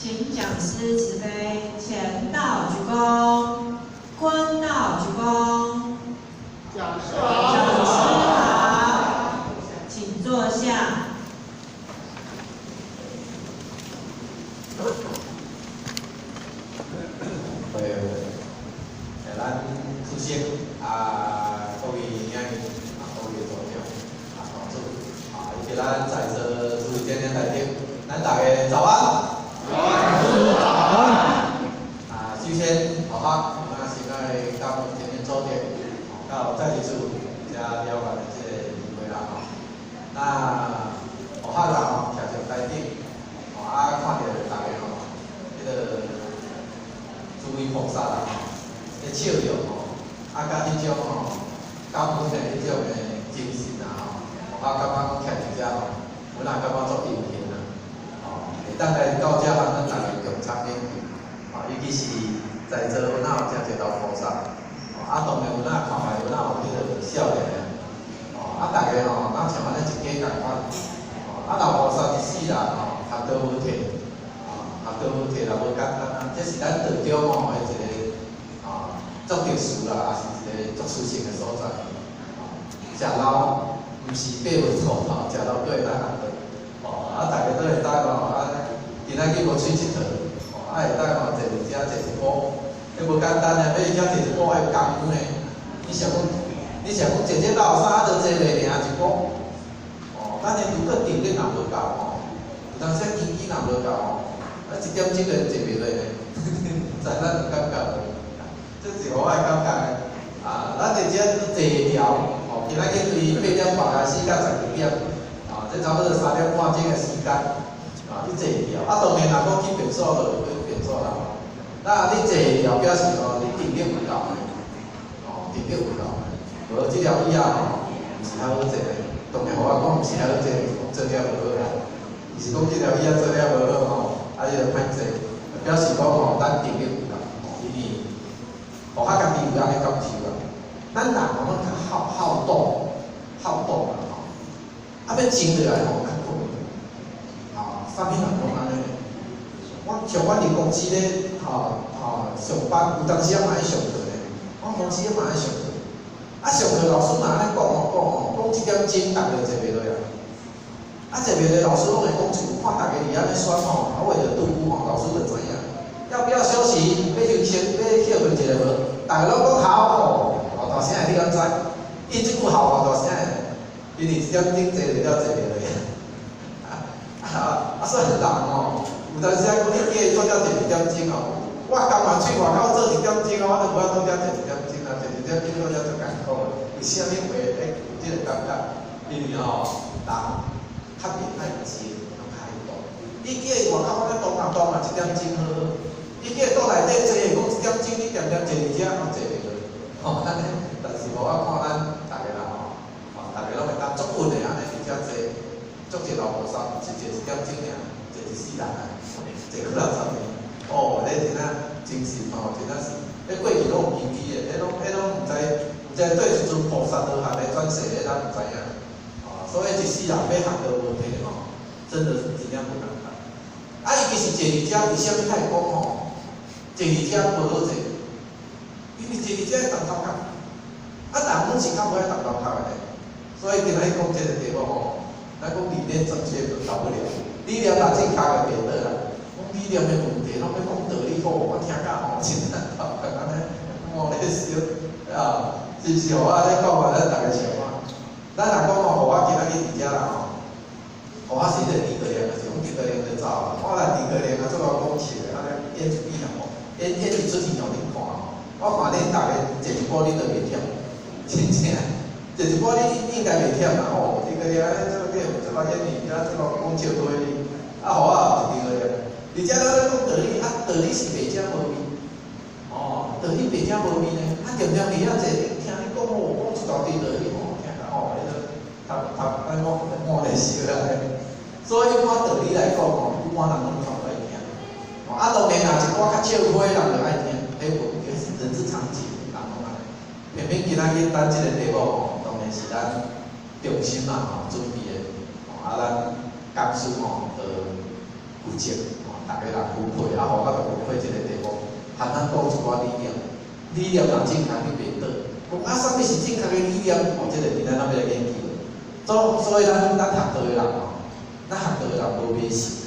請講師慈悲，乾道鞠躬，坤道鞠躬。講師講師好，請坐下。對，咱首先啊，各位兄弟啊，各位組長啊，同志啊，以及咱在座諸位點點來賓，咱大家早安。早安。啊，首先，好哈，我先來感恩天天組長，到在地處遮了解的這個機會啦吼。那好哈啦吼，徛上台頂，吼啊，看著大家吼，彼個諸位菩薩啦吼，彼笑容吼，啊，佮彼種吼感恩的彼種的精神啊吼，我感覺徛佇遮吼，阮也感覺足榮幸啦，吼，會當來到遮和咱大家共參勉勵，吼，尤其是在座有哪有誠濟老菩薩，吼，啊，當然有哪看來有哪有彼個少年的，吼，啊，逐家吼，若像按呢一家仝款，吼，啊，老菩薩一世人吼，學道無退，吼，學道無退也無簡單啊，這是咱道中吼的一個吼足特殊啦，也是一個足殊勝的所在。吼，食老毋是爬袂到吼，食老閣會當學道，吼，啊，逐家都會當吼，啊，今仔日無喙𨑨迌，吼，啊會當吼坐佇遮坐一晡，彼無簡單呢，欲佇遮坐一晡愛有功夫呢。你想講，你想講坐這老衫就坐袂爾一晡，哦，咱的如果定力若無夠吼，有當時根基若無夠吼，啊一點鐘就坐袂落呢，知咱有感覺無？這是我的感覺的。啊，咱佇遮坐會牢，吼，今仔日對8點半開始到12點，啊，這差不多3點半鐘的時間，啊，你坐會牢。啊，當然若講去便所就去便所啦。那你坐會牢，表示吼你定力有夠的，哦，定力有夠的。無這條椅仔吼，毋是較好坐的。當然，予我講毋是較好坐，是講做了無好啦。毋是講這條椅仔做了無好吼，啊，伊就歹坐，表示講吼，咱定力有夠，因為予較家己有按呢感受啦。咱人吼攏較好好動，好動啦吼，啊欲靜落來吼較困難，吼，啥物人攏按呢。我像阮佇公司咧，吼吼上班，有當時仔嘛愛上課咧，阮公司嘛愛上課。啊，上課老師嘛按呢講吼講吼，講一點鐘，逐家就坐袂落啊。啊，坐袂落，老師攏會講一句，看逐家佇遐咧選吼，啊，為著拄久吼，老師就知影。要不要休息？欲休息，欲歇睏一下無？逐家攏講好吼，偌大聲的，你敢知？伊這句好偌大聲的，因為一點鐘坐落了坐袂落啊。啊，所以人吼，有當時仔講你叫伊坐遮坐一點鐘吼，我甘願喙外口做一點鐘啊，我都無法度遮坐一點鐘啊，坐一點鐘坐遮足艱苦的。為啥物會會有這個感覺？因為吼，人較袂愛靜，攏較愛動。你叫伊外口安呢動啊動啊，一點鐘好好。你叫伊倒內底坐，講一點鐘，你恬恬坐佇遮，攏坐袂落。吼，按呢，但是無我看咱逐家人吼，吼，逐家攏會當足穩的按呢佇遮坐，足濟老菩薩，毋是坐一點鐘爾，坐一世人啊，坐幾若十年。哦，彼真正精神吼，真正是，彼過去攏有根基的，彼攏彼攏毋知毋知對一尊菩薩落學來轉世的，咱毋知影。哦，所以一世人欲學道無退吼，真的是真正無簡單。啊，伊其實坐佇遮，為啥物較會講吼？坐佇遮無好坐，因為坐佇遮會動頭殼，啊，人攏是較無愛動頭殼的咧。所以今仔日講這個題目吼，咱講理念正確都到不了，理念若正確就袂倒啦。講理念的問題，攏欲講道理好，我聽甲吼真難頭殼按呢，毛咧燒啊！是毋是？予我按呢講完，咱逐家笑我。咱若講吼，予我今仔日佇遮啦吼，予我是咧諸葛亮，就是講諸葛亮就走啊。我來諸葛亮啊，做我講笑的，按呢演一比吼，演演一出戲予恁看吼。我看恁逐家坐一晡恁都袂忝，真正坐一晡你應該袂忝啦吼。諸葛亮按呢做對，做我演戲，啊做我講笑話哩，啊予我是諸葛亮。而且咱咧講道理，啊道理是白食無味，哦，道理白食無味呢。啊，恬恬佇遐坐，聽你講哦，講一大堆道理吼，聽甲吼，彼個頭頭咱講滿咧燒啊。所以一般道理來講吼，一般人攏較無愛聽。啊，當然啦，一寡較笑話的人就愛聽，彼無是人之常情，人攏按呢。偏偏今仔日咱這個題目吼，當然是咱中心嘛吼準備的，吼啊，咱講師吼就負責吼，逐个人分配，啊，予我就分配這个題目，含咱講一寡理念，理念若正確，你袂倒。講啊，啥物是正確的理念？哦，這個今仔咱欲來研究。所以咱學道的人吼，咱學道的人無迷信。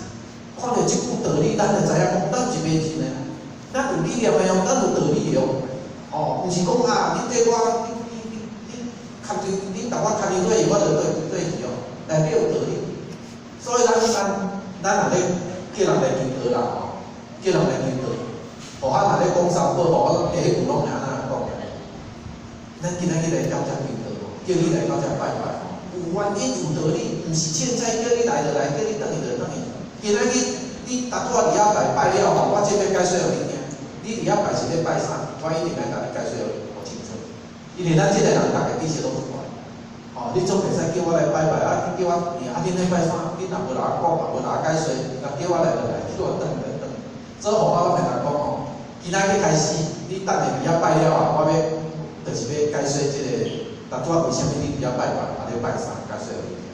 看著這句道理，咱就知影講，咱是迷信的。咱有理念的哦，咱有道理的哦。哦，毋是講啊，你對我，你牽住，你共我牽入去，我就對對去哦。內底有道理。所以咱若咧叫人來求道啦吼，叫人來求道，予我若咧講三寶，吼，我第一句攏會按怎講？咱今仔日來到遮求道，叫你來到遮拜拜吼，有原因有道理，毋是凊彩叫你來就來，叫你轉去就轉去。今仔日你拄仔佇遐來拜了吼，我這欲解說予你聽。你佇遐拜是咧拜啥？我一定愛共你解說予清楚。因為咱這個人逐家其實攏足怪，吼，你總袂使叫我來拜拜，啊，叫我，啊，恁咧拜啥？恁若無來講，嘛無來解說，若叫我來就來，叫我轉就轉。所以，我攏會共講吼，今仔日開始，你等下佇遐拜了後，我欲就是欲解說這個，拄仔為啥物你佇遐拜拜，啊咧拜啥？解說予你聽，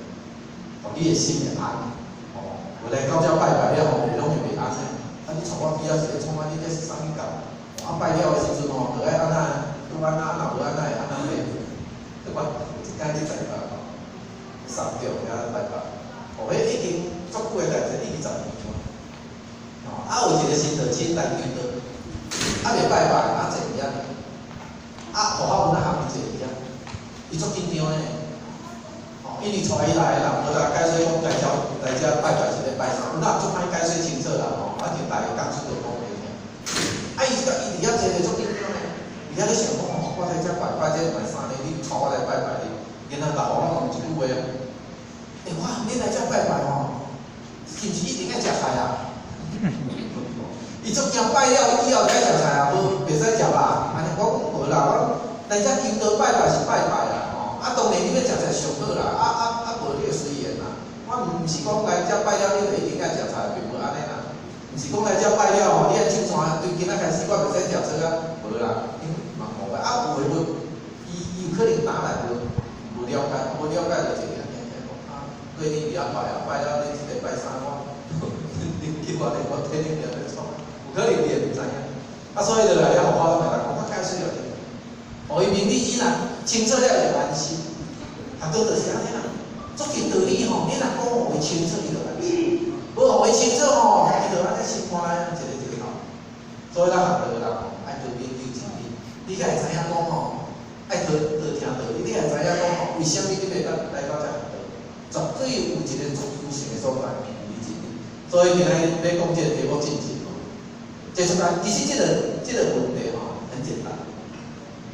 予你的心會安。吼，無來到遮拜拜了後，攏會袂安的。啊，你帶我去遐是咧創啊？你這是啥物教？啊，拜了的時陣吼，就愛按怎，拄按怎，若無按怎會按怎咧？對吧？一工去拜拜吼，三中遐拜拜，哦，彼已經足久的代誌，已經10年咯。吼，啊，有一個新道親來求道，啊未拜拜，啊坐佇遐，啊，戶口有哪含伊坐佇遐，伊足緊張的。吼，因為帶伊來的人無共解說講來遮來遮拜拜是咧拜啥，有哪足歹解說清楚啦吼，啊就逐家講出就講袂聽。啊，伊伊佇遐坐咧足緊張的，伊遐咧想講吼，我來遮拜拜這拜啥呢？你帶我來拜拜哩，然後就予我問一句話啊，欸，我你來遮拜拜吼，是毋是一定愛食菜啊？伊足驚拜了以後才食菜啊，無袂使食吧？按呢我講無啦，我來遮求道拜拜是拜拜啦，吼，啊當然你欲食菜上好啦，啊無你就隨緣啦。我毋是講來遮拜了你就一定愛食菜，並無按呢啦。毋是講來遮拜了吼，你愛手紲對今仔開始我袂使食菜啊，無啦，因嘛無啊有的無，伊有可能打來無了解，無了解就坐遐聽聽講啊，對你佇遐拜啊，拜了你這個拜啥我，你叫我來我替你佇遐創，有可能伊會毋知影。啊，所以就來了，我攏會來講，我解說予你，予伊明理伊若清楚了就安心。學道就是按呢啦，足濟道理吼，你若講予伊清楚，伊就安心；無予伊清楚吼，伊就按呢心肝內一個一個頭。所以咱學道的人吼，愛多研究真理，你才會知影講吼，愛多多聽道理，你才會知影講吼，為啥物你欲來到遮學道？絕對有一個足殊勝的所在，你真理。所以今仔日欲講這個題目進前吼，這出來其實這個問題吼很簡單，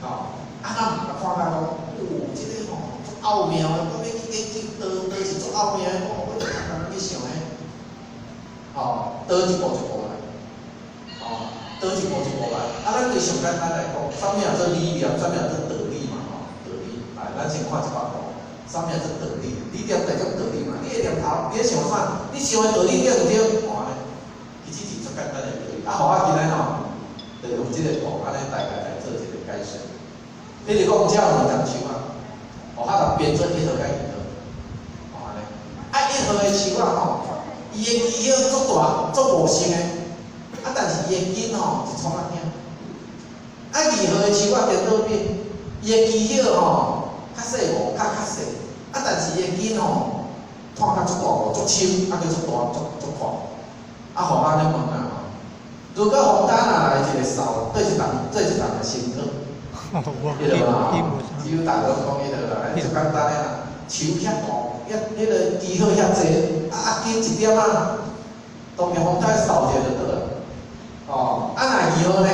吼，啊咱毋看甲講，哦，這個吼足奧妙的，我欲去研究道，道是足奧妙的，我就簡單去想的，吼，道一步一步來，吼，道一步一步來。啊，咱對上簡單來講，啥物叫做理念，啥物叫做道理嘛，吼，道理。來，咱先看一幅圖，啥物叫做道理？理念代表道理嘛？你的念頭，你咧想啥？你想的道理對毋對？看咧，其實是足簡單的道理。啊，予我今仔吼，就用這個圖按呢大概來做一個解說。比如講，這有兩叢樹仔，予我就編做一號佮二號，吼按呢。啊，一號的樹仔吼，伊的枝葉足大、足茂盛的，啊，但是伊的根吼是創仔囝。啊，二號的樹仔顛倒變，伊的枝葉吼較細無，較細，啊，但是伊的根吼拖較足大無，足深，啊，閣足大、足寬。啊，予我按呢問啊吼，如果風台若來一個掃，佗一叢，佗一叢會先倒？彼個嘛吼，只有逐家攏講彼個啦，足簡單的啦。樹遐大，遐彼個枝葉遐濟，啊根一點仔，當然風台掃一下就倒啊。哦，啊若二號呢？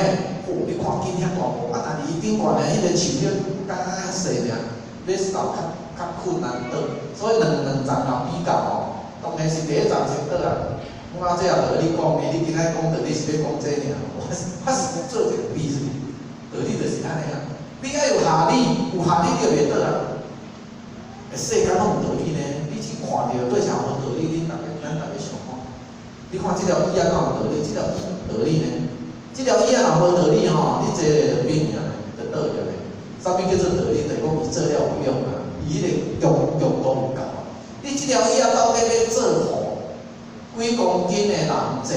哦，你看根遐大無，啊但是伊頂懸的彼個樹葉敢若較細爾，欲掃較困難倒，所以兩叢若比較吼，當然是第一叢先倒啊。我這也無你講的，你今仔講道理是欲講這爾，我是做一個比喻，道理就是按呢啊。你愛有下理，有下理你就袂倒啊。世間攏有道理呢，你去看著對啥無道理，恁逐家咱逐家想看。你看這條椅仔敢有道理？這條椅道理呢？這條椅仔若無道理吼，你坐咧就變去，就倒去咧。啥物叫做道理？就是講伊做了有用啊，伊彼個強度有夠啊。你這條椅仔到底欲做予幾公斤的人坐，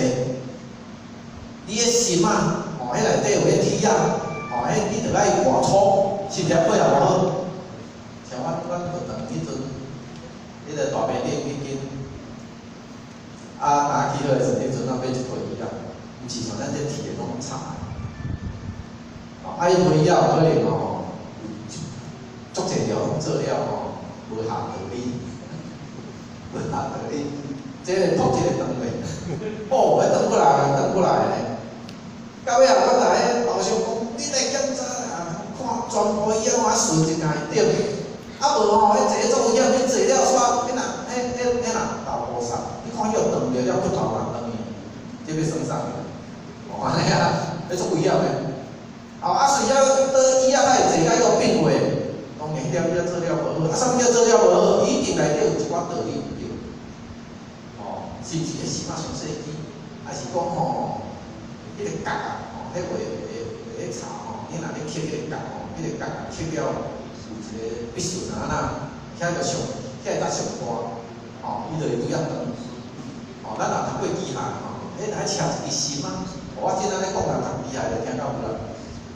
你的心啊，吼，彼內底有彼鐵仔，吼，彼你著愛偌粗，是毋是配合無好？像阮學堂彼陣，彼个大平頂彼間，啊，若起好的時陣，彼陣咱買一批椅仔，毋是像咱這鐵的攏插的。哦，啊，彼批椅仔有可能吼，足濟條攏做了吼，無合道理，無合道理。這个撲一个斷袂，哦，彼轉過來，轉過來呢。到尾仔，阮來彼老師講，你來檢查啦，看全部椅仔我順一共對。啊無吼，彼坐足危險，你坐了煞，彼若彼彼彼若豆腐煞，你看彼斷著了骨頭嘛斷去，這欲算啥？哦，按呢啊，彼足危險的。哦，啊，隨了倒椅仔才會坐甲伊變化，當然彼粒椅仔做了無好，啊，啥物叫做了無好？伊一定內底有一寡道理毋對。哦，是毋是？彼心仔傷細枝，還是講吼，彼个角啊，吼，彼畫畫畫咧插吼，你若咧刻彼个角吼，彼个角刻了有一个筆順啊，那遐就上，遐會當上大，吼，伊就會拄遐長。吼，咱若讀過機械吼，彼若車一支芯仔，我真按呢講人讀機械就聽到有啦。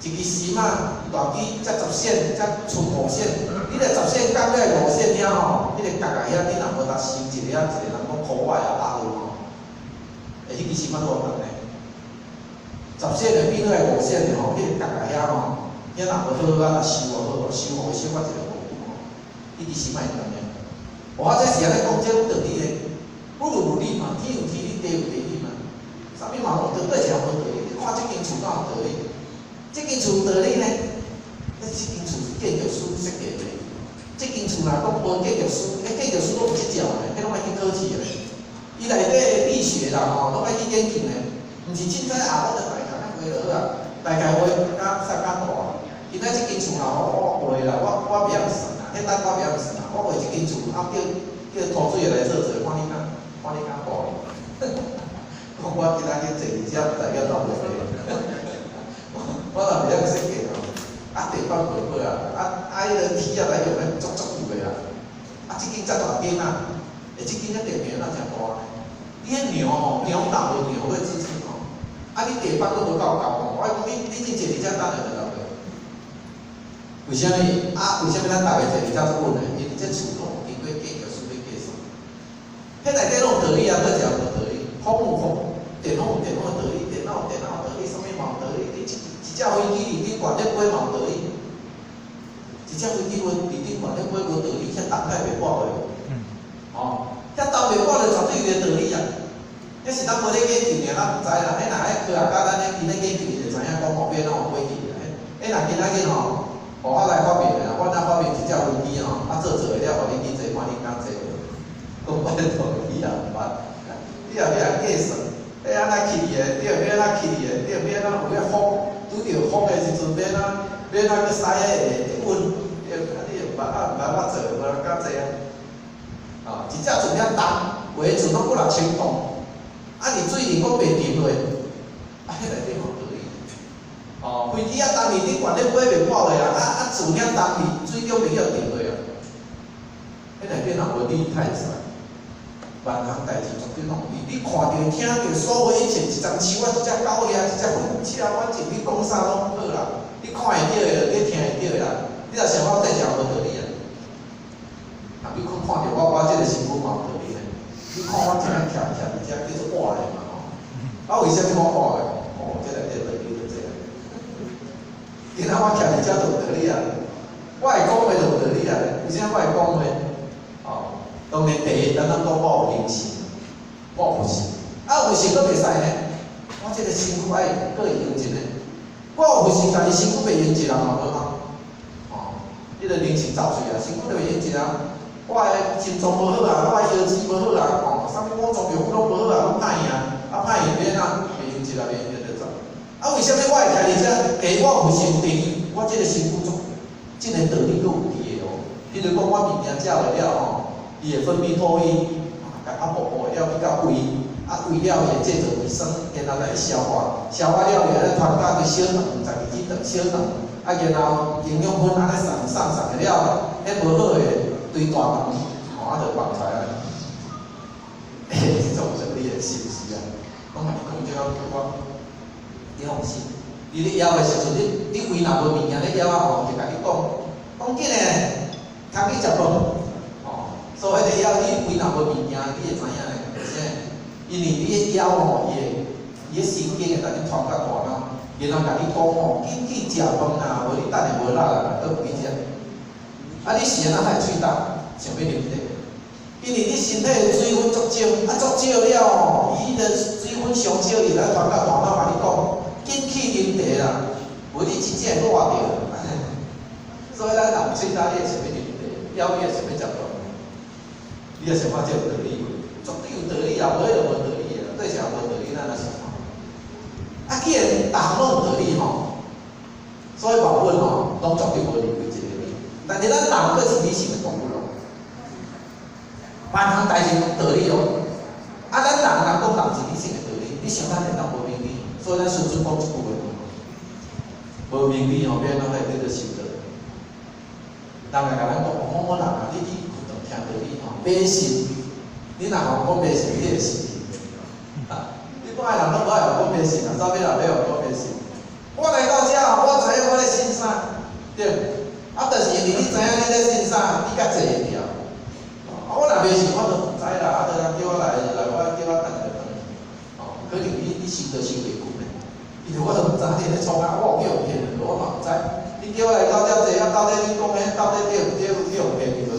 一支芯仔，大支才10線，才剩5線，你若10線減了5線爾吼，彼个角仔遐你若無搭收一个啊，一個人講箍仔啊壓落吼，欸，彼支芯仔偌長呢？10線的變做來5線的吼，彼个角仔遐吼，遐若無好好啊，收啊好，收互伊小可一个弧度吼，彼支芯仔會長的。我這是按呢講，這有道理的。不如努力嘛，天有天理，地有地理嘛，啥物嘛攏對，對一個無道理。你看這間厝敢有道理？這間厝有道理呢？那這間厝是建築師設計的。這間厝若講無建築師，彼建築師攏有執照的，彼攏愛去考試的。伊內底的力學啦吼，攏愛去研究的。毋是凊彩啊，我就大概按呢畫就好啊，大概畫較啥較大。今仔這間厝吼，我畫啦，我袂曉算啦，彼單我袂曉算啦，我畫這間厝啊，叫土水的來做做，看你敢，看你敢畫。講我今仔去坐佇遮，毋知叫怎畫的。我若袂曉設計吼，啊地板袂好啊，啊啊彼个鐵仔來用咧足足有的啦，啊這間遮大間啊，欸這間遐地坪哪誠大呢？你彼娘吼，娘老無娘會支撐吼，啊你地板閣無夠高吼，我講你去坐佇遮等下就落去。為啥物？啊，為啥物咱逐个坐佇遮足穩的？因為這厝攏有經過建築師咧計算，彼內底攏有道理啊，佗一個無道理。風有風，電風有電風的道理，電腦有電腦的道理，啥物嘛有道理。你一隻飛機佇頂懸咧飛嘛有道理，一隻飛機佇頂懸咧飛無道理，遐重甲會袂掛落。哦，遐重袂掛落絕對有伊的道理啊。彼是咱無咧研究爾，咱毋知啦。彼若彼科學家，咱咧今咧研究，伊就知影講吼，欲按怎飛去啦。彼若今仔日吼，予我來發明的啦，我若發明一隻飛機吼，啊做做的了，予你去坐，看你敢坐無？講拜託，你也毋捌，你也欲來計算，彼按怎起去的？你欲按怎起去的？你欲按怎有彼風，拄著風的時陣，欲按怎欲按怎去駛彼會穩？你啊你也毋捌，啊毋捌我做的，無人敢坐啊！啊，一隻船遐重，有的船攏幾若千噸，啊佇水裡閣袂沉落，啊彼內底嘛有道理。哦，飛機仔重佇頂懸咧飛袂掛落啊，啊啊船遐重佇水中袂曉沉落啊。彼內底若無理太濟，萬項代誌絕對攏有理。你看著、聽著，所有一切，一叢樹仔、一隻狗仔、一隻火車，反正你講啥攏好啦。你看會著的，你聽會著的啦。你若想講這誠無道理啊！啊，你看看著我，我這個身軀嘛有道理呢。你看我這樣徛徛佇遮叫做倚的嘛吼。啊，為啥物我倚的？哦，這內底道理就這樣。今仔我徛佇遮就有道理啊。我會講話就有道理啊。為啥我會講話？哦，當然第一，咱攏講我有靈性，我有佛性。啊，有佛性閣袂使呢。我這個身軀愛閣會用一下。我有佛性，但是身軀袂用一人嘛無嘛。哦，彼個靈性走出啊，身軀就袂用一人。我的心臟無好啊，我的腰子無好啊，哦，啥物五臟六腑攏無好啊，攏歹啊，啊歹去欲按怎？袂用一啊，袂用就走。啊，為啥物我會徛佇遮？第一，我有佛性；第二，我這個身軀足，這個道理閣有佇的哦。比如講，我物件食落了吼，伊會分泌唾液，共啊薄薄的了去到胃，啊胃了伊會製造胃酸，然後來消化，消化了伊會傳到對小腸，12指腸小腸，啊然後營養分按呢送送送的了，彼無好的對大腸，吼啊就放出來。欸，這種道理的是毋是啊？我嘛是講這個我，你放心，你咧枵的時陣，你胃若無物件咧枵啊吼，就共你講，講緊嘞，較去食飯，吼。所以彼個枵，你胃若無物件，你會知影咧，為啥？因為你的枵吼，伊的神經會共你傳到大腦，然後共你講吼，緊去食飯啦，無你等下無力啦，閣毋去食。啊，你是按怎會喙焦，想欲啉茶？因為你身體的水分足少，啊足少了吼，伊彼個水分傷少，伊來傳到大腦，共你講，緊去啉茶啦，無你真正會熱著。所以咱人喙焦，你會想欲啉茶；枵你會想欲食飯。你也想看這有道理無？絕對有道理啊，無彼就無道理的啦。對啥無道理，咱來想看。啊，既然逐項攏有道理吼，所以萬物吼，攏絕對無離開一個理。但是咱人閣是理性的動物咯，萬項代誌攏道理哦。啊，咱人人講人是理性的道理，你想咱會當無明理，所以咱孫子講一句話：無明理吼，欲按怎來叫做修道？人會共咱講，某某人啊，你去佛堂聽道理吼，迷信。你若予講迷信，你會死去。啊，一般的人攏無愛予講迷信啊，走尾也欲予講迷信。我來到遮，我知影我咧信啥，對。啊，就是因為你知影你咧信啥，你才坐會牢。啊，我若迷信，我就毋知啦。啊，就人叫我來就來，我叫我轉就轉。哦，可能你修就修袂久呢。因為我都毋知你咧創啥，我有去予騙無，我嘛毋知。你叫我來到遮坐，啊，到底你講的到底對毋對？去予騙去無？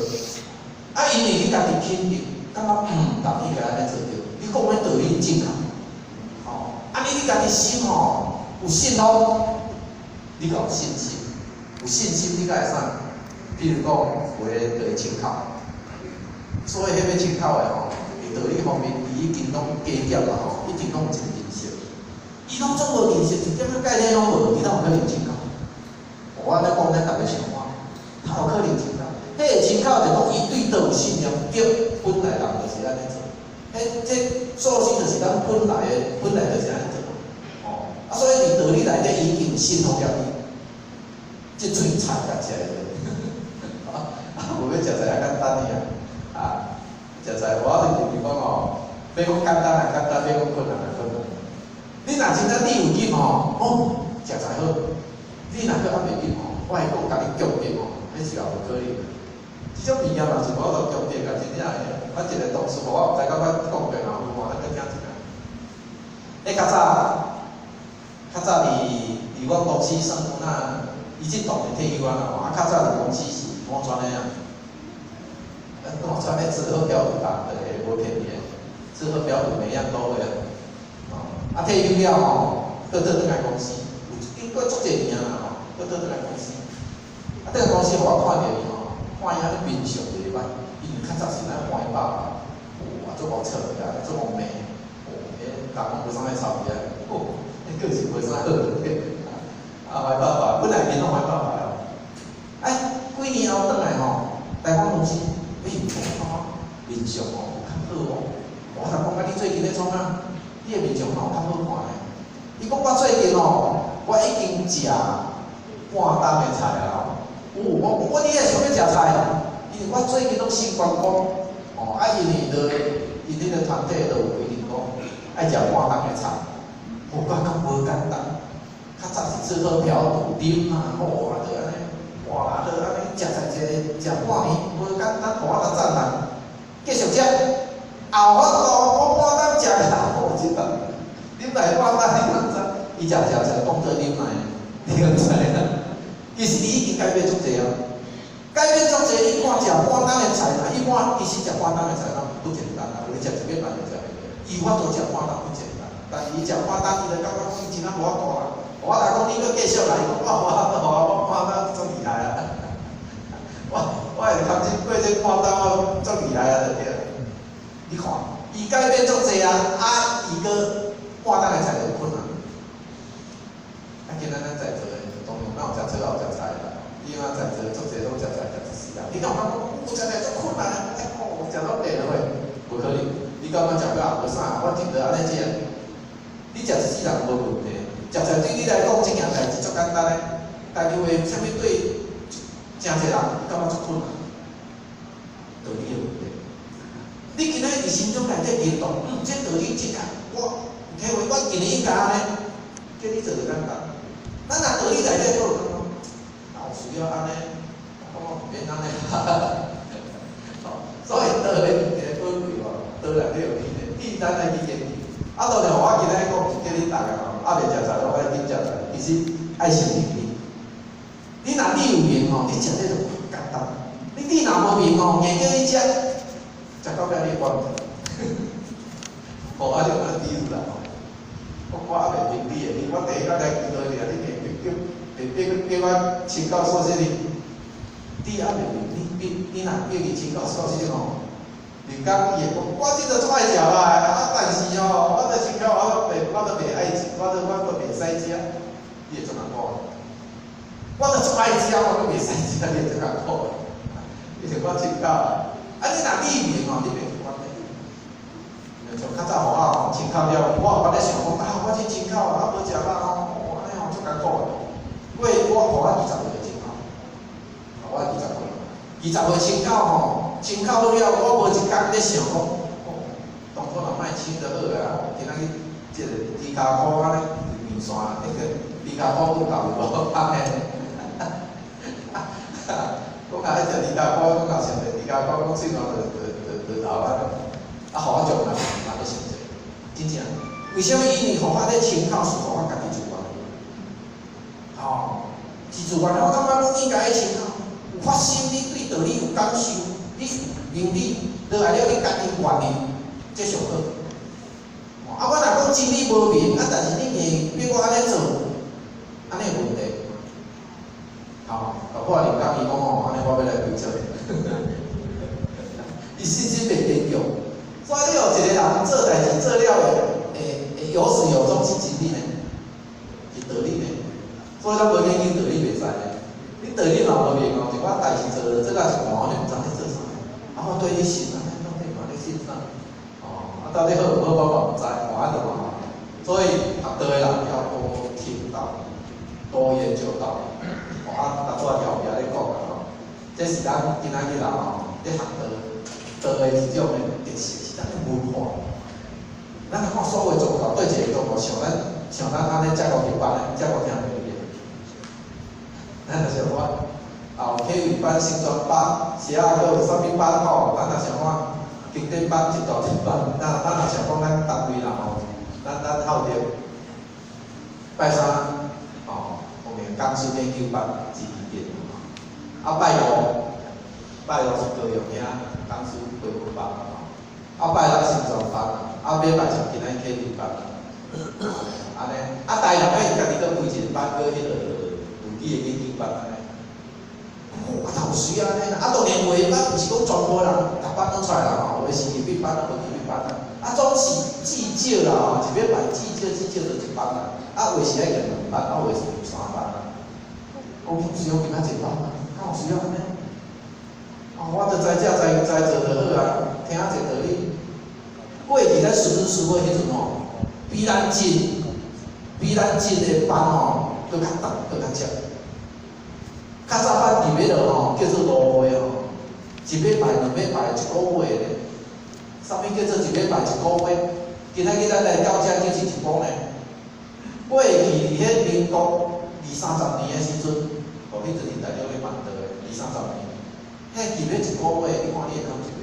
啊，因為你家己肯定，感覺人應該按呢做對，你講的道理正確。哦，啊，你家己心吼有信福，你就有信心。有信心，你才會啥？比如講，有的就會清口，所以彼欲清口的吼，佇道理方面，伊已經攏加減啦吼，一定攏有一個認識。伊攏總無認識，一點仔概念攏無，伊哪有可能清口？我按呢講，咱逐家想看，哪有可能清口？彼個清口就講，伊對道有信念，對，本來人就是按呢做。彼這素質就是咱本來的，本來就是按呢做。哦，啊，所以佇道理內底已經信服了伊。這喙菜共食會落，啊，無欲食菜較簡單爾啊，啊，食菜我就是講吼，欲講簡單也簡單，欲講困難也困難。你若真正你有入吼，哦，食菜好。你若閣猶未入吼，我會講共你強迫吼，彼是也無可能。這種物件嘛是無法度強迫甲真正的。阮一個同事，我毋知感覺講過嘛有無，咱閣聽一下。欸，較早，較早佇阮公司算有哪？伊這當然退休啊啦吼，啊較早佇公司是五專的啊，五專的吃喝嫖賭打，對，無騙你的，吃喝嫖賭每樣都會啊。哦，啊退休了吼，閣倒轉來公司，有經過足濟年啊吼，閣倒轉來公司。啊，轉來公司予我看著伊吼，看伊按呢面相袂歹，因為較早是咱歡喜爸，哇，足無臭的啊，足無罵，哦，彼人攏無啥愛臭味啊，哦，彼個性無啥好。啊，壞爸爸，本來面攏壞爸爸哦。哎，幾年後轉來吼，來阮公司，欸，我感覺面相吼有較好哦。我就講啊，你最近咧創啥？你的面相哪有較好看呢？伊講我最近吼，我已經食半擔的菜啊。有，我你會想欲食菜？因為我最近攏信觀光，哦，啊，因為就𪜶彼個團體就有規定講，愛食半擔的菜，哦，我感覺無簡單。較早是吃喝嫖賭啉啊，吼啊，就按呢，哇，就按呢食菜一个食半年，無簡單，我就讚人。繼續食，後法度我半擔食啦，我知道。啉來半擔，你敢知？伊食食食當做啉來，你敢知影？其實伊已經改變足濟啊，改變足濟。你看食半擔的菜啦，一般其實食半擔的菜攏不簡單啦，有咧食一個飯就食袂落。伊法度食半擔不簡單，但是伊食半擔，伊就感覺講伊真正無法度啦。我來講，你閣繼續來，伊講我無法度，我半擔足厲害啊！我會堪這過這半擔，我足厲害啊！就對。你看，伊改變足濟啊，啊，伊閣半擔的菜就有困難。啊，今仔咱在座的，當然哪有食草，也有食菜啦。你若在座足濟攏食菜，食一世人。你敢有感覺講，我食菜足困難啊？哎，哦，食攏袂落去，無可能。你感覺食到也無啥，我真著按呢食。你食一世人無問題。食菜對你來講，這件代誌足簡單的，但是話啥物對誠濟人感覺足困難，道理的問題。你今仔佇心中內底認同，這道理正確，我體會，我今年應該按呢。叫你做就簡單。咱若道理內底閣有感覺，哪有需要按呢？我毋免按呢。所以道理物件寶貴吼，道內底有理的，你咱愛去研究。啊，當然我今仔講是叫恁逐个吼，猶未食菜，我愛緊食菜。其實愛先明理。你若你有明吼，你食這就簡單。你若無明吼，硬叫你食，食到尾你會管毋吼，啊，就按比如啦吼，我猶未明理的，你我第一工來見到你啊，你硬叫叫我清口說這哩，你猶未明，你若叫伊清口說這吼，人講伊會講，我這就足愛食啦，啊，但是吼，我著清口我袂，我都袂愛食，我都袂使食，你會怎樣講？我著足愛食，我閣袂使食，你會怎樣講？你是我清口啊，啊，你若你明吼，你袂去管咧。像較早予我吼清口了，我有咧想講啊，我這清口啊，無食肉吼，哦，按呢吼足艱苦的。過我予我20歲就清口，我二十歲，20歲清口吼，清口好了，我無一工咧想講，哦，當初若莫清就好啊，今仔日這個豬跤箍按呢麵線，那個豬跤箍有夠無？按呢？講較愛食豬跤箍，講較想著豬跤箍，講喙瀾就流按呢。啊，予我從來嘛咧想這，真正。為啥物？因為予我咧清口是予我家己自願。吼，是自願的。我感覺講應該愛清口，有發心，你對道理有感受，你有明理，落來了你家己願意，這上好。啊，我若講真理無明，啊，但是你硬逼我按呢做，按呢有問題。吼，搞不好林剛伊講吼，按呢我欲來開車。伊信心袂堅強，所以你予一個人做代誌做了會有始有終是真理呢，是道理呢。所以咱無研究道理袂使呢。你道理若無明哦，一寡代誌做做到一半，我就毋知咧做啥。啊，我對你信啊，到底嘛咧信啥？哦，啊，到底好毋好，我嘛毋知，我按怎嘛。所以學道的人要多聽道理，多研究道理。哦，啊，頭拄仔後壁咧講啊吼，這是咱今仔日人吼咧學道，道的一種的特色是咱的文化。咱看所有宗教，對一個宗教，像咱按呢遮五級班的，遮五聽袂記。咱若想看，啊有體育班、升全班，是啊，閣有啥物班吼？咱若想看經典班、一大一班，咱若想講咱單位啦吼，咱校長拜三吼，我們講師研究班是二點，啊拜五，拜五是高雄遐講師培訓班，啊拜六升全班，啊禮拜是今仔體育班，按呢，啊台南伊家己閣開一個班，閣彼個有機的研究班按呢。哦，啊，有水按呢啦，啊當然有的班毋是講全部人，逐班攏出來人吼，有的是入去班，啊無入去班啊。啊總是至少啦吼，一禮拜至少至少就一班啦。啊有的是愛用兩班，啊有的是用三班啊。講有需要今仔一班啊，敢有需要按呢？哦，我著知這知知做就好啊，聽這道理。過去咱師尊師母彼陣吼，比咱近的班吼，閣較重，閣較捷。較早班入彼落吼，叫做芦會吼，一禮拜、兩禮拜、一個月咧。啥物叫做一禮拜一個月？今仔日咱來到遮叫是一晡呢。過去佇彼民國二三十年的時陣，哦，彼陣是大陸咧辦道的，二三十年，彼入咧一個月，你看你會堪一個？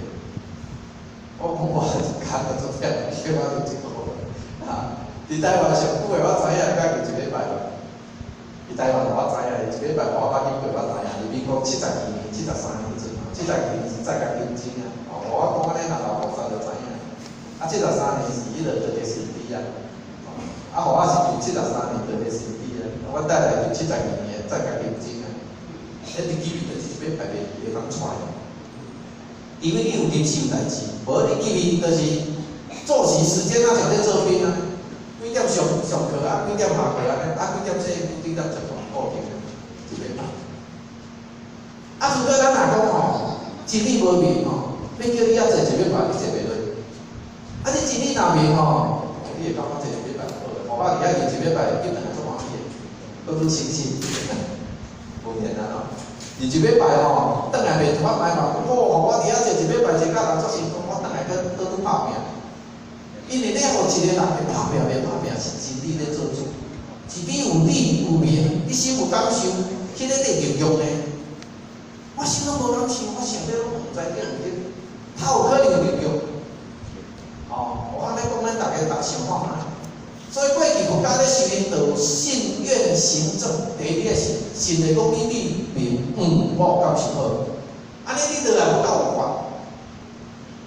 我講我一工就足忝，叫我入一個月。啊，佇台灣上久的我知影，才入一禮拜吧。佇台灣我知影，一禮拜我捌去過，我知影。佇民國72年、73年彼陣，72年是再共金針啊。哦，我講按呢，若老菩薩就知影。啊，73年是彼个特別新地啊。啊，予我是佇73年特別新地啊。阮太太佇72年再共金針啊。彼伫記憶就是一禮拜袂當出來。因為你有臨時有代誌，無你記憶就是作息時間啊，像咧做兵啊，幾點上課啊，幾點下課按呢，啊幾點說幾點就固定的一禮拜。啊，如果咱若講吼，真理無明吼，欲叫你遐做一禮拜，你做袂落。啊，你真理若明吼，你會感覺做一禮拜就好了。我佇遐做一禮拜，變轉來足歡喜的，閣愈清醒，無簡單哦。佇一禮拜吼，轉來袂拄啊歹嘛，哦，予我佇遐做一禮拜，做甲人足成功，我轉來閣閣愈拍拚。因為你予一個人會拍拚袂拍拚，是真理咧做主。是你有理有明，你心有感受，彼个咧應用呢。我心攏無感受，我想欲攏毋知對毋對，較有可能有應用。哦，我按呢講，咱逐家逐想看覓。所以過去佛家咧修行，就有信願行證。第一個是信就講你理明，我有感受好。按呢你落來無夠有關，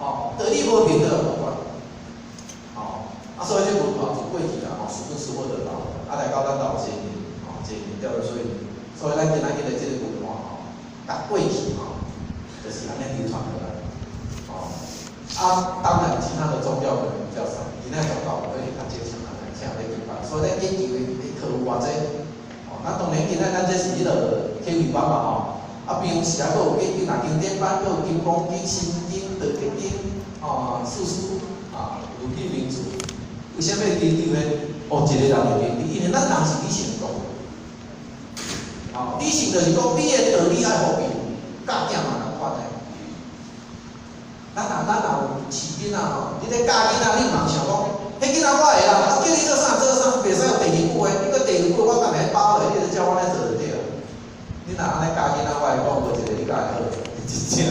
哦，道理無明就無關。哦，啊，所以這文化是過去啦，吼，師尊師母就留，啊來到咱老這年，吼，這年掉所以，所以咱今仔日的這個文化吼，共過去吼，就是按呢流傳落來，哦，啊，當然其他的宗教可能比較少，今仔宗教可能較堅強啊，來請咧敬拜，所以咱研究的課有偌濟，哦，啊，當然今仔咱這是彼個體會班嘛，吼，啊，平常時啊，閣有研究若經典班，閣有金剛經、心經、道德經，哦，四書，啊，如意明珠。為啥物研究呢？哦，一個人會研究，因為咱人是理性動物。哦，理性就是講你的道理愛予別教囝嘛仝款的。咱若有飼囡仔吼，你咧教囡仔，你毋通想講，彼囡仔我的啦，啊叫你做啥做啥，袂使用第二句話，你閣第二句我等下包落，你就照我按呢做就對了。你若按呢教囡仔，我會講無一個你教會好，真正。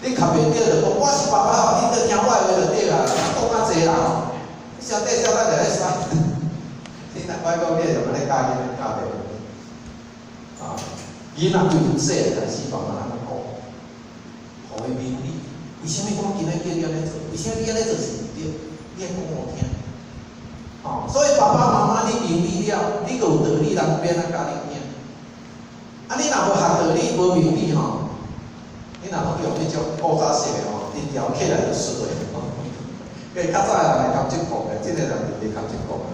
你較袂對就講我是爸爸，你著聽我的話就對啦。講較濟人，你小底小底就咧使。你若我講你會用按呢教囡仔教袂？啊，囡仔對從細漢開始慢慢按呢講，予伊明理。為啥物我今日叫你按呢做？為啥物你按呢做是毋對？你愛講予我聽。哦，所以爸爸媽媽你明理了，你閣有道理，人欲按怎教你囝。啊，你若無學道理，無明理吼，你若攏用彼種古早式的吼，一條起來就輸的。因為較早的人會含這講的，這個人就袂含這講的。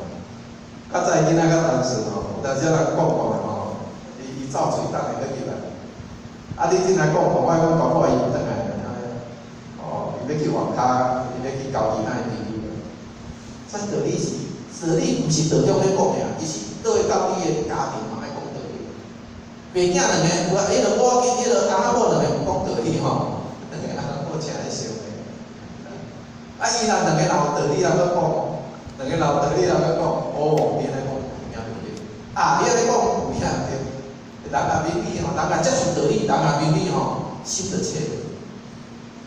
較早的囡仔較單純吼，有當時人講講的吼，伊伊走喙等下閣入來。啊，你進來講講，我講搞不好伊轉來，哦，伊欲去外跤，伊欲去交其他的朋友。所以道理是，道理毋是道長咧講的啊，伊是倒去到你的家庭嘛愛講道理。白囝兩个有啊，彼个某跟彼个翁仔某兩個有講道理吼，兩个翁仔某誠愛相罵。啊，伊若兩个人有道理，人閣講，兩個人有道理，人閣講，哦，你按呢講有影對毋對？啊，你按呢講有影對。人若明理吼，人若接受道理，人若明理吼，心就切。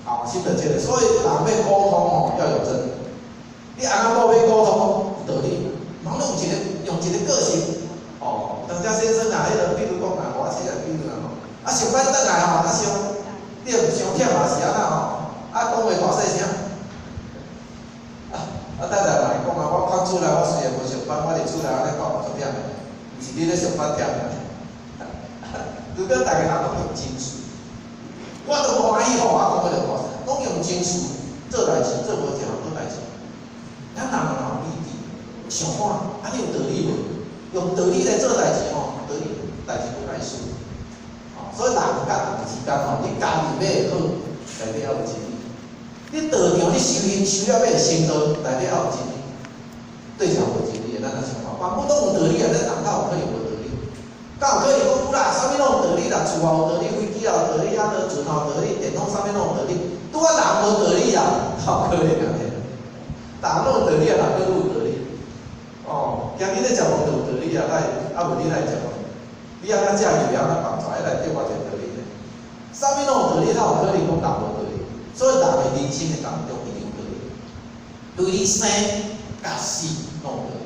好，心就切。所以人欲溝通吼，要有真理。你翁仔某欲溝通有道理，人攏有一個用一個個性。哦，當家先生啊，彼個比如講啊，我這個比如啦吼，啊上班轉來吼，啊傷，你傷忝嘛是按怎吼？啊講話大細聲。啊啊太太嘛會講啊，我看厝內我雖然無上班，我佇厝內按呢講足忝的，毋是你咧上班忝的。如果逐个人攏用情緒，我都無歡喜吼，我講話就大聲，攏用情緒做代誌，做無正好代誌。咱人若有理智，想看，按呢有道理無？用道理來做代誌吼，道理代誌無解輸。哦，所以人佮人之間吼，你家己欲會好，內底猶有真理。你道場你修行修了欲會成道，內底猶有真理。對象無真理的，咱若想看，萬物攏有道理啊，咱人哪有可能無道理？敢有可能講有啦，啥物攏有道理啦，厝也有道理，飛機也有道理，啊，船也有道理，電腦啥物攏有道理，拄仔人無道理啊，哪有可能啊？人攏有道理啊，人閣有道理。哦，今日咧食飯就有道理啊，哪會啊無你哪會食飯？你按怎食魚，按怎放出來，內底偌濟道理呢？啥物攏有道理，哪有可能講人無道理？所以人的人生的當中一定有道理，對你生佮死攏有道理。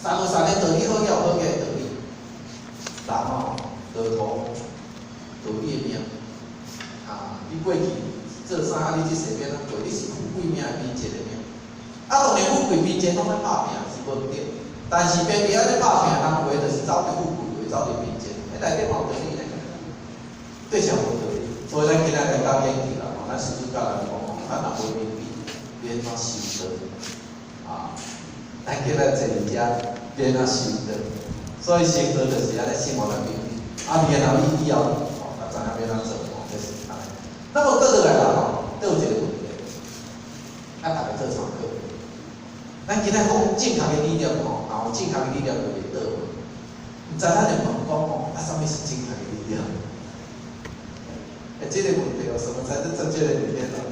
善有善的道理，好也有好的道理。人吼，道途道你的命啊！你過去做啥？你這世欲按怎過？你是富貴命，貧賤的命。啊，當然富貴貧賤攏愛拍拼是無毋對，但是偏偏按呢拍拼，人話就是走佇富貴，話走佇貧賤，彼內底嘛有道理呢。對象無道理，所以咱今仔來講研究啦，吼，咱師尊教咱講吼，咱若無明理，欲按怎修道？啊，咱今仔坐佇遮，欲按怎修道？所以修道就是按呢生活來明理，啊，然後你以後吼，才知影欲按怎做吼，這是按呢。那麼閣落來啦吼，閣有一個問題，啊，逐家做參考。咱今仔講正確的理念吼，若有正確的理念就袂倒。毋知咱會問講吼，啊，啥物是正確的理念？欸，這個問題哦，什麼才是正確的理念哦？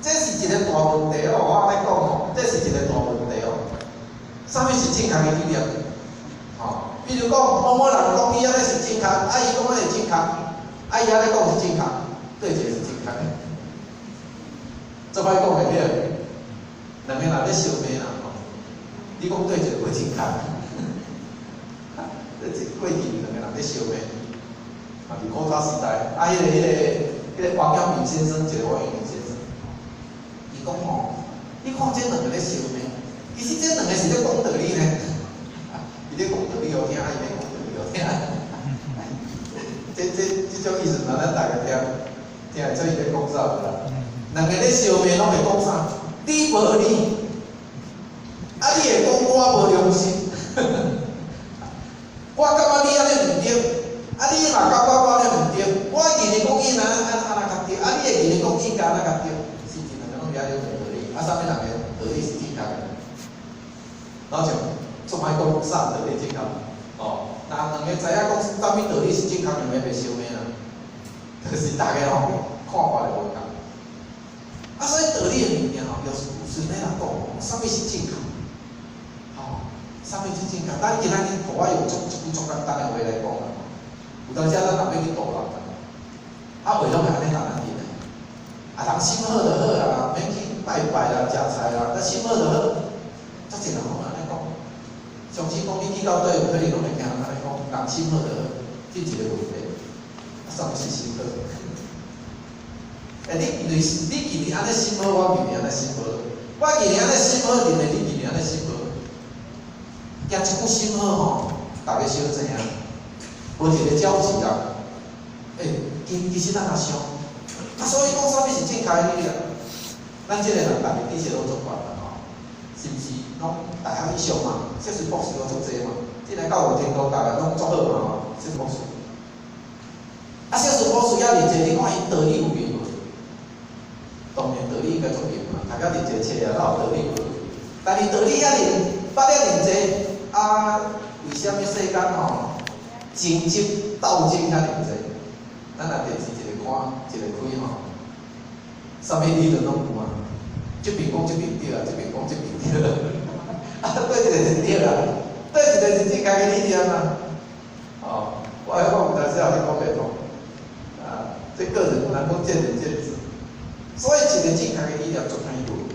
這是一個大問題哦，我按呢講哦，這是一個大問題哦。啥物是正確的理念？吼，比如講某某人講伊按呢是正確，啊伊講按呢是正確，啊伊按呢講是正確，佗一个是正確的？足歹講的對。兩個人咧相罵啦，吼，你講佗一个無正確？這過去兩個人咧相罵，啊，佇古早時代，啊，彼個王陽明先生，一个王陽明先生，伊講吼，你看這兩个咧相罵，其實這兩个是咧講道理呢，伊咧講道理予聽，伊咧講道理予聽。這種意思，若咱逐家聽，聽會出伊咧講啥無啦？兩个咧相罵，攏會講啥？你無理，啊！你會講我無良心，我感覺你按呢毋對，啊！你嘛感覺我按呢毋對，我認為講伊按按按怎較對，啊！你會認為講應該按怎較對，是真兩个攏遐咧講道理，啊！啥物人的道理是正確的？老像足歹講啥道理正確，哦，若兩個知影講啥物道理是正確，兩个袂相罵啦，就是逐家吼看法就無仝。啊，所以道理的物件吼，有時欲來講，啥物是正確？吼，啥物是正確？咱今仔日予我用足一句足簡單的話來講啦。有當時咱若欲去度人，啊話攏會按呢逐人的，啊人心好就好啊，免去拜拜啦、食菜啦，咱心好就好。足濟人攏按呢講，上次講你去到佗，有可能攏會聽人按呢講，人心好就好，這一個問題。啊，啥物是心好？欸，你認為你認為按呢心好，我認為按呢心無。我認為按呢心好，認為你認為按呢心無。驚一句心好吼，逐家相爭啊，無一個交集啊。欸，其實咱若想，啊，所以講啥物是正確的理念？咱這個人逐家知識攏足懸啦吼，是毋是？攏大學以上嘛，碩士博士攏足濟嘛，進來教育程度逐个攏足好嘛吼，碩士博士。啊，碩士博士遐爾濟，你看𪜶道理有明無？當然道理應該足明嘛，大家認濟冊啊，哪有道理無？但是道理遐爾捌遐爾濟，啊，為啥物世間吼爭執鬥爭遐爾濟？咱若電視一个看，一个開吼，啥物理論攏有啊？這邊講這邊對啊，這邊講這邊對，啊，佗一个是對啊？佗一个是正確的理念啊？哦，我有當時也咧講袂通，啊，這個人人講見仁見智，所以一個正確的理念足歹無。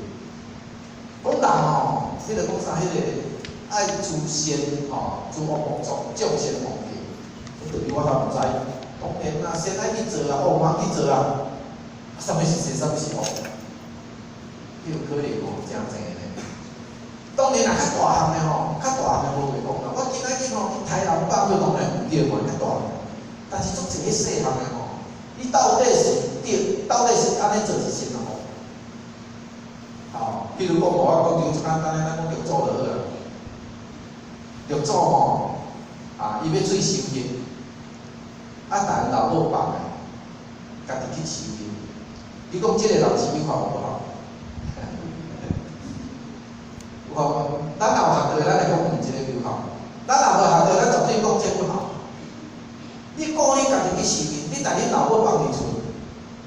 講人吼，彼個講啥？彼個愛誅善吼，諸惡莫作，眾善奉行。這道理我較毋知。當然啦，善愛去做啊，惡毋通去做啊。啥物是善，啥物是惡？有可能吼，誠濟呢。當然若較大漢的吼，較大漢的無話講啦。我今仔日吼去台南放就當然毋對嘛，較大漢。但是足濟細漢的吼，你到底是對，到底是按呢做是善抑惡？吼，比如講，我講一個足簡單的，咱講六祖就好啦。六祖吼，啊，伊欲出修行，啊，但老母放的，家己去修行。你講這個人是有效無效？有效無？咱若有學著，咱會講毋這个有效；咱若無學著，咱絕對講這不效。你顧你家己去修行，你但恁老母放佇厝，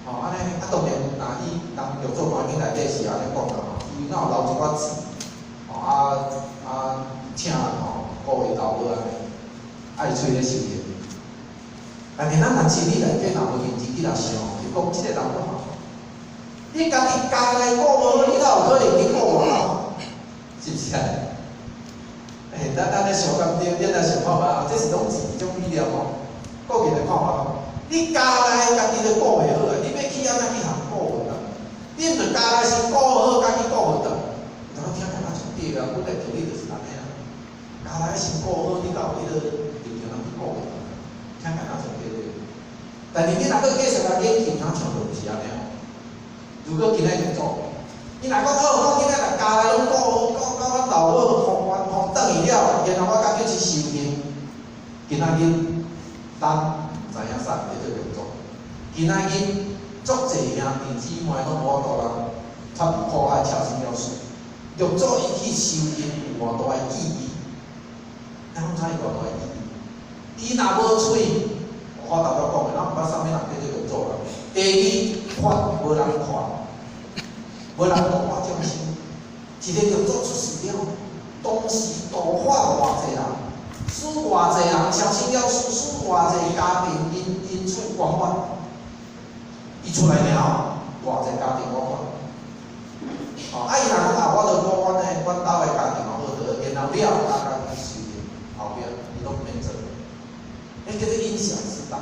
吼，按呢，啊，當然，若伊人六祖壇經內底是按呢講啦吼，伊若有留一寡錢，吼啊，請人吼顧伊老母按呢，愛出咧修行。但是咱若心理內底若無認真去來想，就講這個人不好。你家己家內顧無好，你哪有可能去顧外口？是毋是啊？欸，咱按呢想敢對？恁來想看覓啊？這是攏是一種理念哦，個人的看法。你家內家己都顧袂好啊，你欲去按怎去予顧袂當？你毋著家內先顧好，才去顧袂當？然後聽起來足對啊，本來道理就是按呢啊。家內先顧好，你才有彼个力量去顧袂當。聽起來足對對。但是你若閣繼續來研究，通像就毋是按呢哦。如果今仔日做，伊若講好，我今仔日家內攏顧好，顧到阮老母予阮予轉去了，然後我才去修行。今仔日咱毋知影啥叫做六祖。今仔日足濟兄弟姊妹攏無法度人脫離苦海，超生了死。六祖伊去修行有偌大的意義？咱攏知伊偌大的意義？伊若無喙，我頭拄講的，咱毋捌啥物人叫做六祖啦。第二，法無人看，無人度化眾生。一个六祖出世了，同時度化偌濟人，使偌濟人超生了死，使偌濟家庭因因此圓滿。伊出來了後，偌濟家庭圓滿。哦，啊伊若講啊，我著顧阮的，阮兜的家庭嘛好得，然後了，大家去修煉，後壁伊攏毋免做，彼叫做因小失大。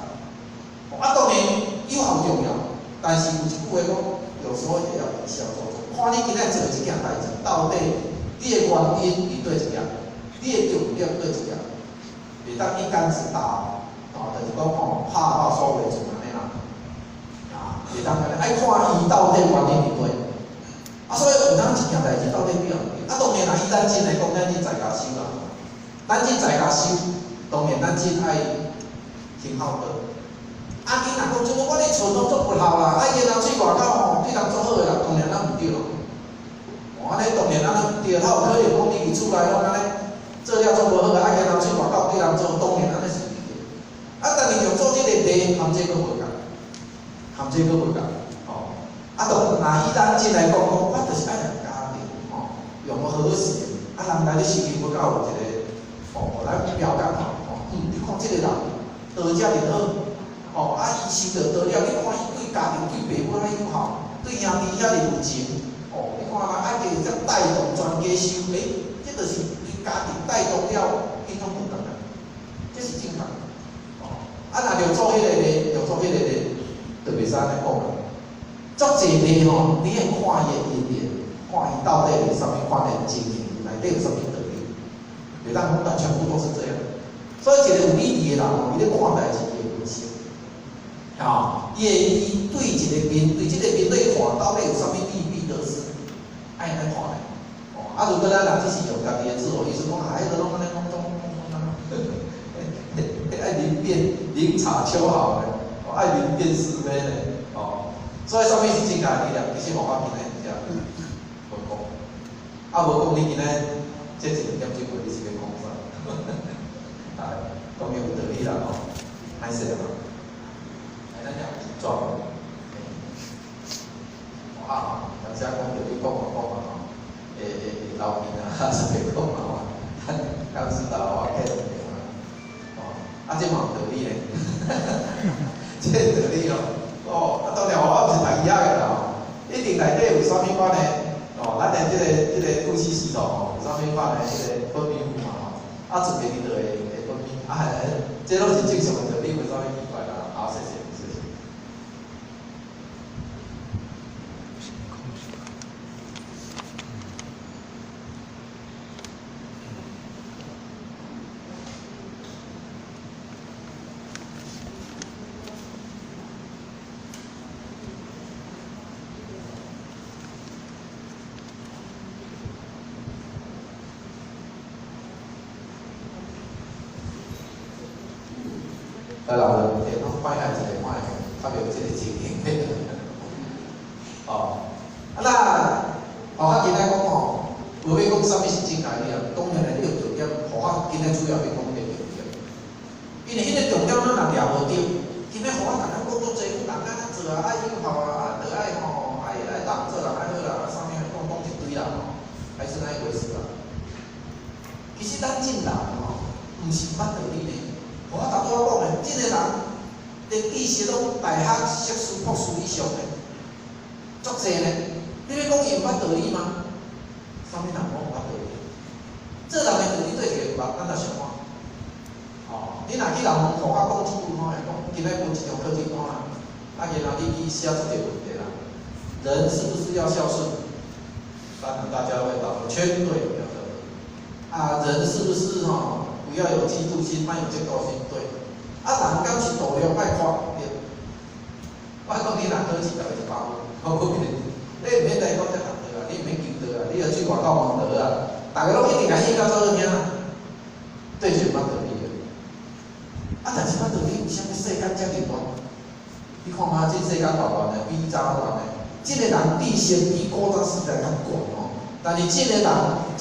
哦，啊當然有效重要，但是有一句話講，有時候也要以小做主。看你今仔做這件代誌，到底你的原因佇佗一個，你的重點佗一個，袂當一竿子打，哦，就是講吼，拍到所袂準按呢啦，啊，袂當按呢，愛看伊到底原因佇佗。啊，所以有當一件代誌到底對毋對？啊，當然啦，以咱真來講，咱真在家修啦，咱真在家修，當然咱真愛行孝道。啊，伊若講這個，我佇厝攏足不孝啦，啊，然後喙外口吼對人足好的啦，當然咱毋對咯。哦，按呢當然咱毋對，他有可能講你佇厝內攏按呢做了足無好，啊，然後喙外口對人做，當然按呢是毋對。啊，但是用做這個例，含這閣無仝，含這閣無仝，吼。啊，當若以咱真來講，講我就是愛人家庭，吼，用和諧，啊，人來咧修行要到有一個，吼，來表達吼，你看這個人道遮爾好，吼，啊，伊修著道了，你看伊對家庭、對爸母遐友好，對兄弟遐爾有情，哦，你看人愛加才帶動全家修，欸，這就是對家庭帶動了，彼種無仝啊，這是正確，哦，啊，若著做彼個咧，著做彼個咧，就袂使按呢講啦。足濟例吼，你愛看伊的因緣，看伊到底是啥物款的情形，內底有啥物道理，袂當講全部都是這樣。所以一個有理智的人吼，伊咧看代誌，伊會分析，啊，伊會伊對一個面，對這個面對看，到底有啥物利弊得失，愛按呢看咧。哦，啊，如果咱人只是用家己的自我意識講，啊，彼個攏按呢講，講講講，愛明辨明察秋毫咧，哦，愛明辨是非咧，哦。所以，啥物是正確的力量？其實我今仔遮無講，啊無講你今仔這一兩點鐘話，你是欲講啥？啊，當然有道理啦吼，歹勢啦，來咱遮轉，啊，咱遮講著你講嘛講嘛吼，會會會流鼻啊，是袂講嘛吼，咱剛知道我計對嘛，哦，啊這嘛有道理咧，這道理哦。哦，啊當然我毋是讀醫學的啦吼，一定內底有啥物款的，哦，咱的這個呼吸系統吼，有啥物款的彼個分泌物嘛吼，啊，自然伊就會會分泌，啊，這攏是正常的道理，無啥物奇怪啦。好，謝謝，謝謝。來，老人，電腦擺下一個，看較袂有這個情形。哦，啊那，哦，我今仔講吼，無欲講啥物是正確的啊，當然內底有重點，我今仔主要欲講彼個重點。因為彼個重點咱若掠無著，今仔予我逐工講足濟，人按怎做啊，愛友好啊，啊，著愛吼，愛愛人做人愛好啦，啊，啥物講講一堆啦吼，還是那一回事啦。其實咱這人吼，毋是毋捌道理呢。我頭拄仔講的，這個人連知識攏大學碩士、博士以上的，足濟呢。你欲講伊毋捌道理嗎？啥物人攏毋捌道理？做人的道理對一個毋捌，咱來想看。哦，你若去人問，予我講一句話，講今仔分一張考卷單啦，啊，然後你去寫出一個問題啦。人是不是要孝順？當然大家會答說絕對要孝順。啊，人是不是吼？不要有嫉妒心，莫有嫉妒心，對。啊，人敢是度量愛寬？對。我講你若考試得100分，好無？你毋免來講這項對啊，你毋免求道啊，你著喙外口問就好啊。逐个攏一定共應到做好聽啊，對就毋捌道理的。啊，但是捌道理，為啥物世間遮爾亂？你看嘛，這世間偌亂的，比早亂的。這個人知識比古早時代較懸哦，但是這個人，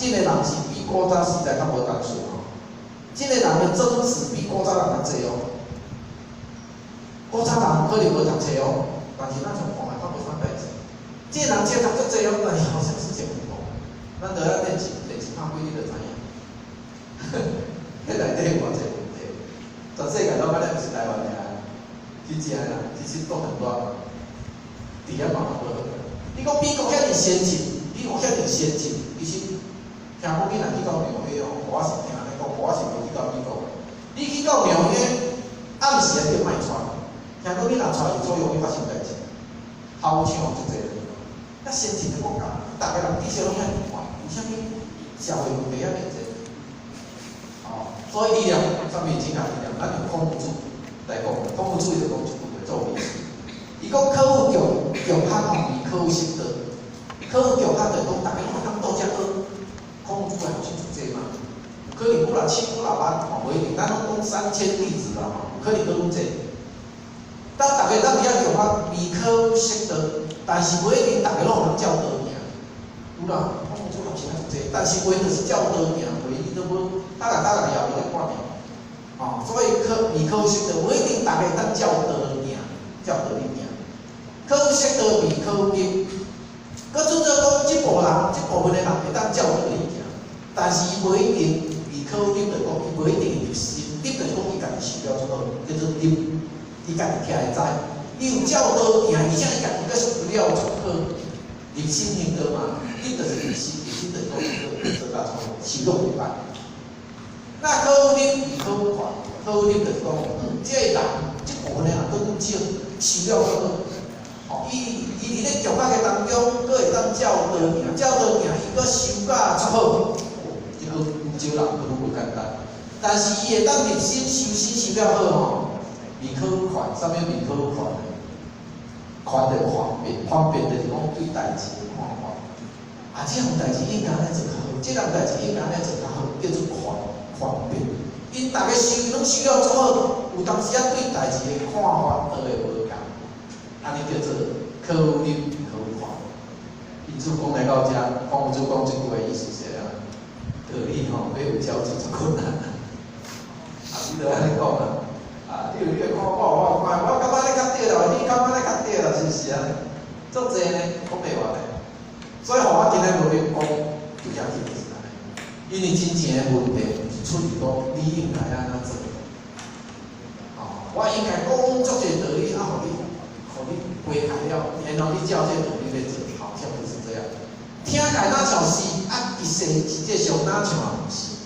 這個人是比古早時代較無單純哦。這個人的爭執比古早人較濟哦。古早人可能無讀冊哦，但是咱從看來看無啥代誌。這個人冊讀足濟哦，但是好像事情毋同。咱著遐電池，電池拍開你就知影。彼內底有偌濟問題，全世界攏按呢，毋是台灣爾，真正啦，其實都很亂，治安嘛無好。你講美國遐爾先進，美國遐爾先進，其實聽講你若去到紐約哦，我是聽按呢講，我是無去到美國。你去到紐約，暗時啊就莫跩，聽講你若跩是足容易發生代誌，偷搶足濟。遐先進的國家，逐个人至少攏遐爾快，為啥物社會問題遐爾濟？哦，所以理念，啥物正確理念？咱用孔夫子來講，孔夫子就講一句話做例子。伊講可有共共學吼，未可有失道。可有共學就講，逐家攏會當倒遮學。孔夫子的學生足濟嘛，有可能幾若千、幾若萬，吼，無一定。咱攏講3000弟子啦，吼，有可能閣愈濟。當逐家當佇遐共學，未可有失道，但是無一定逐家攏有通照道行。有啦，孔夫子學生足濟，但是話就是照道行，話伊都無，逐個逐個也無咧看定。吼，所以可未可有失道，無一定逐家當照道行，照道理行。可有失道，未可有立。閣準做講，這部人，這部分的人會當照道理行，但是伊無一定未可有立，就講伊無一定入心，立就是講伊家己修了足好，叫做立，伊家己徛會知。伊有照道行，而且伊家己閣修了足好，入心行道嘛，立就是入心，入心就是講做甲足好，修了袂歹。那可有立，未可有權，可有立就是講，這個人，這部分的人閣愈少，修了足好。吼，伊伊佇咧共學的當中，閣會當照道行，照道行，伊閣修甲足好，這閣愈少人，閣愈無簡單。但是伊會當入心修心修了好吼，未可有權，啥物未可有權？權就方便，方便就是講對代誌的看法。啊，這項代誌應該按呢做較好，這項代誌應該按呢做較好，叫做權方便。𪜶逐家修攏修了足好，有當時仔對代誌的看法都會無仝，按呢叫做可有立，可有權。因此講來到遮，孔夫子講這句話意思是啥？道理吼，欲有交集足困難。啊，你著按呢講啦。啊，你有你的看法，我有看，我感覺按呢較對啦，你感覺按呢較對啦，是毋是按呢？足濟呢，講袂完的。所以，予我今仔無欲講，就遐緊就是按呢。因為真正的問題是出於講，你應該按怎做？哦，我應該講足濟道理，啊，予你，予你背開了，然後你照這道理來做，好像不是這樣。聽起來若像是，啊，其實實際上若像也毋是，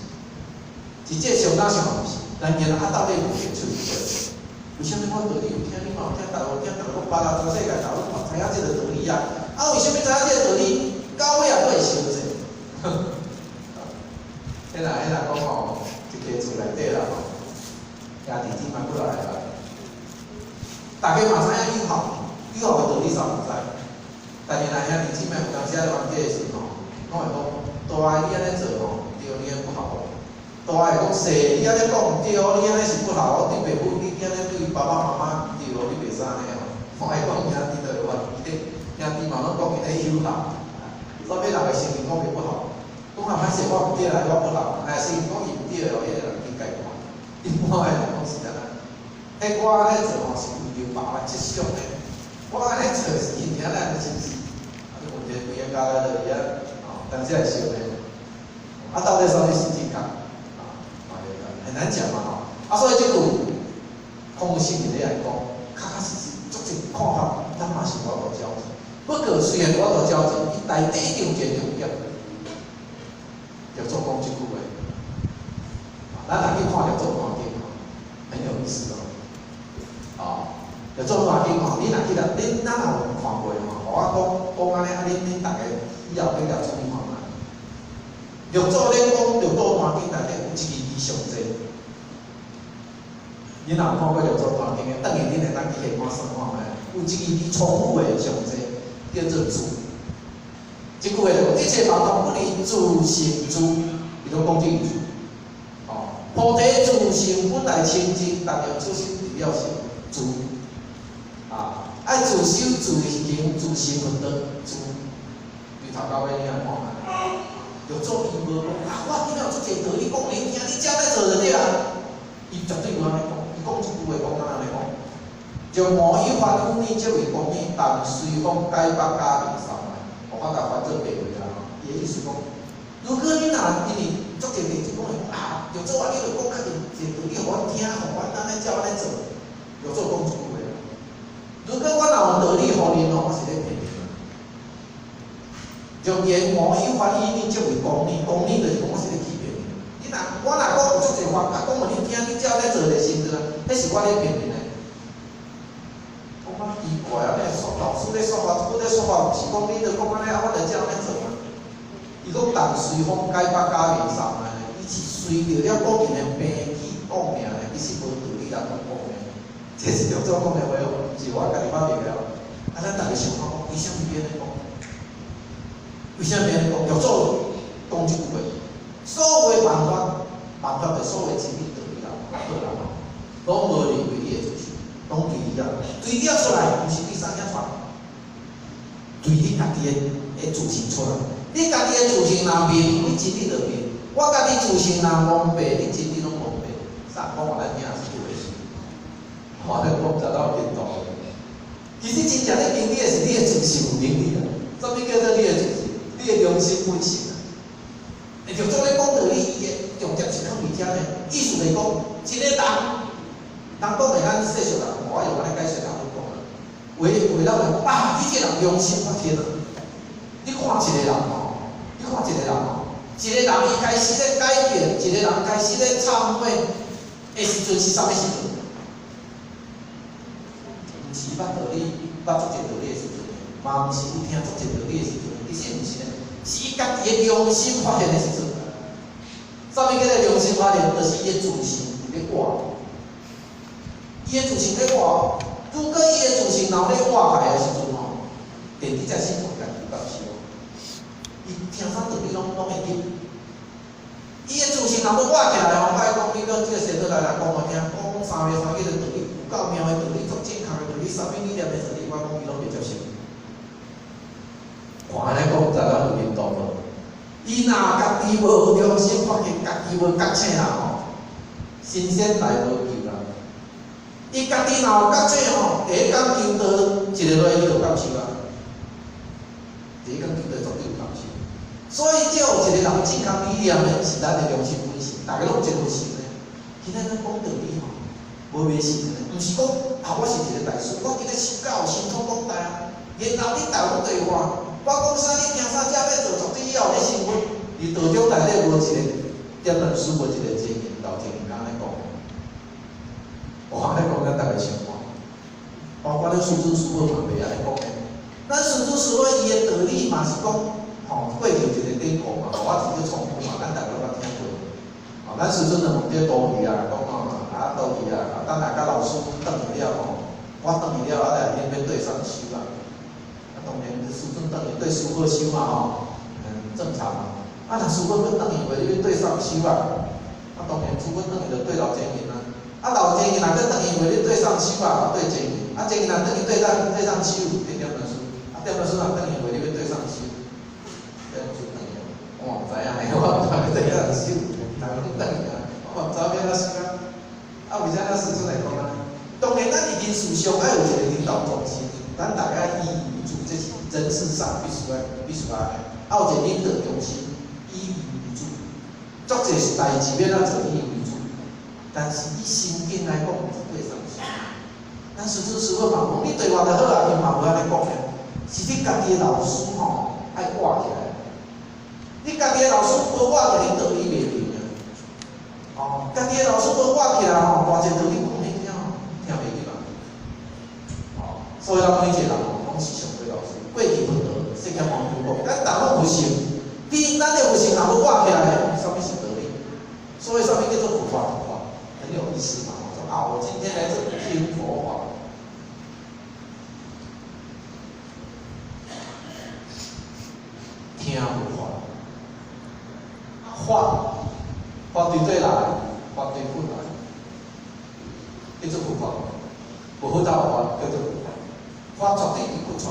實際上若像也毋是。咱今啊，到底問題出佇佗？為啥物我道理有聽，你嘛有聽，逐家有聽，逐家攏捌啊，全世界逐家攏知影這個道理啊。啊，為啥物知影這個道理，到尾也閣會相爭？彼若彼若講吼，一間厝內底啦吼，兄弟姊妹過來啦，逐家嘛知影友好，友好的道理煞毋知。但是若兄弟姊妹有當時仔冤家的時吼，攏會講大的你按呢做吼，對，你按呢不好。大的講細，你按呢講毋對哦，你按呢是不好哦，對爸母你按呢對爸爸媽媽毋對哦，你袂使按呢哦。我愛講兄弟就會冤，兄弟嘛攏講𪜶咧友好，所以人會承認講伊不好。講啊歹勢，我毋對啦，我不好，若承認講伊毋對哦，彼個人應該看。一般的人講是按怎？彼我按呢做吼是為著別人設想的，我按呢做是因為按呢，是毋是？啊，這問題規个加來落去啊，吼，當時會相罵。啊，到底啥物是正確？啊，很難講嘛吼。啊，所以這句孔子咧來講，確確實實足濟看法，咱嘛是無法度交集。不過雖然無法度交集，伊內底一定有一個重點，叫做講這句話。咱若去看六祖壇經吼，很有意思哦。哦，六祖壇經吼，你若去啦，恁咱若有看過吼，我講講按呢，啊，恁恁逐家以後比較注意看覓。六祖咧講六祖壇經內底有一支字上濟，恁若有看過六祖壇經的，等下恁會當去下看算看覓，有一支字重複的上濟，叫做自。這句話就講一切法當不離自性住，伊攏講這句。哦，菩提自性本來清淨，但用此心除了性自。啊，愛自修自行自成佛道自。由頭到尾你來看覓。六祖伊無講啊，我今仔有足濟道理講予你聽，你照按呢做就對啊。伊絕對無按呢講，伊講一句話講按呢講。就無一凡夫呢，這位講呢，但隨風解北加佇三昧，我甲翻做白話啦。伊的意思講，若言我有法意念，即为公理。公理就是讲我是咧欺骗你。你若我若讲有足济法，啊讲予恁听，你照咧做就成对啦，彼是我咧骗恁的。讲啊奇怪啊！咧说老师咧说法，佛咧说法，毋是讲你著讲按呢，啊我著照按呢做嘛。伊讲但随风解百家袂送啊，伊是随著了古人的病去讲尔呢，其实无道理啦，讲讲的。这是六祖讲的话哦，毋是我家己发明的哦。啊，咱逐家想看讲，为啥物变咧讲？为啥物按呢讲？六祖讲这句话，所有的万法，万法的所有真理道理啦，好啦吼，拢无离开你的自性，拢对你遐，对你遐出来，毋是对啥遐出来，对你家己的自性出来。你家己的自性若明，你真理就明；我家己自性若蒙蔽，你真理拢蒙蔽。啥讲予咱听是这回事？我咧讲毋知道有颠倒。其实真正咧明你的是你的自性有明你啦。啥物叫做你的自性？你的良心本性啊。会着做咧讲道理，伊的重点是囥伫遮呢。意思就是讲，一个人，人讲的咱世俗人，我用按呢解释人拢讲啊。有的人会讲啊，你这人良心发现啊！你看一个人吼，你看一个人吼，一个人伊开始咧改变，一个人开始咧忏悔的时阵是啥物时阵？毋是捌道理，捌足济道理的时阵，嘛毋是有听足济道理的时阵，其实毋是呢，是伊家己的良心发现的时阵。啥物叫做良心发现？就是伊的自性伫咧活，伊的自性咧活。如果伊的自性若咧活起来的时阵吼，电子才信徒家己有感受。伊听啥道理拢会记。伊的自性若欲活起来吼，我爱讲你讲这个贤德来来讲予听，讲三昧三昧的道理，有够妙的道理，足正确的道理，啥物理念的道理，我讲伊拢袂接受。看按呢讲，毋知咱有认同无？伊若家己无良心发现，家己无觉醒啦吼，神仙来无救啦。伊家己若有觉醒吼，第一工求道一个落伊就感受啊。第一工求道绝对有感受。所以，只有一个人正确理念的，是咱的良心本性，逐家拢有这个心的。今仔咱讲道理吼，无迷信的，毋是讲啊，我是一个大师，我今日修教神通广大啊。然后你逐家对话，我讲啥你听啥，这欲做，绝对以后咧成佛。伫道场内底无一个点灯师，无一个真言道真言按呢讲。我按呢讲，咱逐家想看，包括咱师尊师母嘛袂按呢讲的。咱师尊师母伊的道理嘛是讲，吼，过去有一个典故嘛，我直接重复嘛，咱逐家拢捌听过。吼，咱师尊就问这徒儿啊，讲吼，啊徒儿啊，等下甲老师转去了吼，我转去了，啊来恁欲对谁收啊？啊，当然师尊转去对师父收嘛吼，正常嘛。啊，若师父欲转去话，你欲对谁收啊？啊，当然师父转去就对老前人啊。啊，老前人若阁转去话，你对谁收啊？对前人。啊，前人若转去对咱对谁收？对点灯师。啊，点灯师若转去话，你欲对谁收？点灯师转去，我嘛毋知影，我毋知欲对谁收，逐家拢转去啊，我嘛毋知欲按怎收啊。啊，为啥咱师尊会讲按呢？当然，咱已经事上爱有一个领导中心，咱大家以为主，这是人事上必须爱的。啊，有一个领导中心，以为主，足济代志欲按怎做以为主，但是以心境来讲，毋是对上收。咱师尊师母嘛讲，你对我就好啊，伊嘛无按呢讲的，是你家己的老师吼爱活起来。你家己的老师无活起来，你道理袂灵啊。哦，家己的老师无活起来吼，偌济道理讲你听吼，听袂入啊。哦，所以咱每一个人吼，拢是上帝老师。过去佛陀释迦牟尼佛讲，咱逐拢有性，你咱的有性若无活起来，啥物是道理？所以啥物叫做佛法？佛法很有意思嘛。我说啊，我今天来这里听佛法，听佛法，法法对对来，法对佛来，叫做佛法。无佛道法叫做佛法，法绝对伫佛传。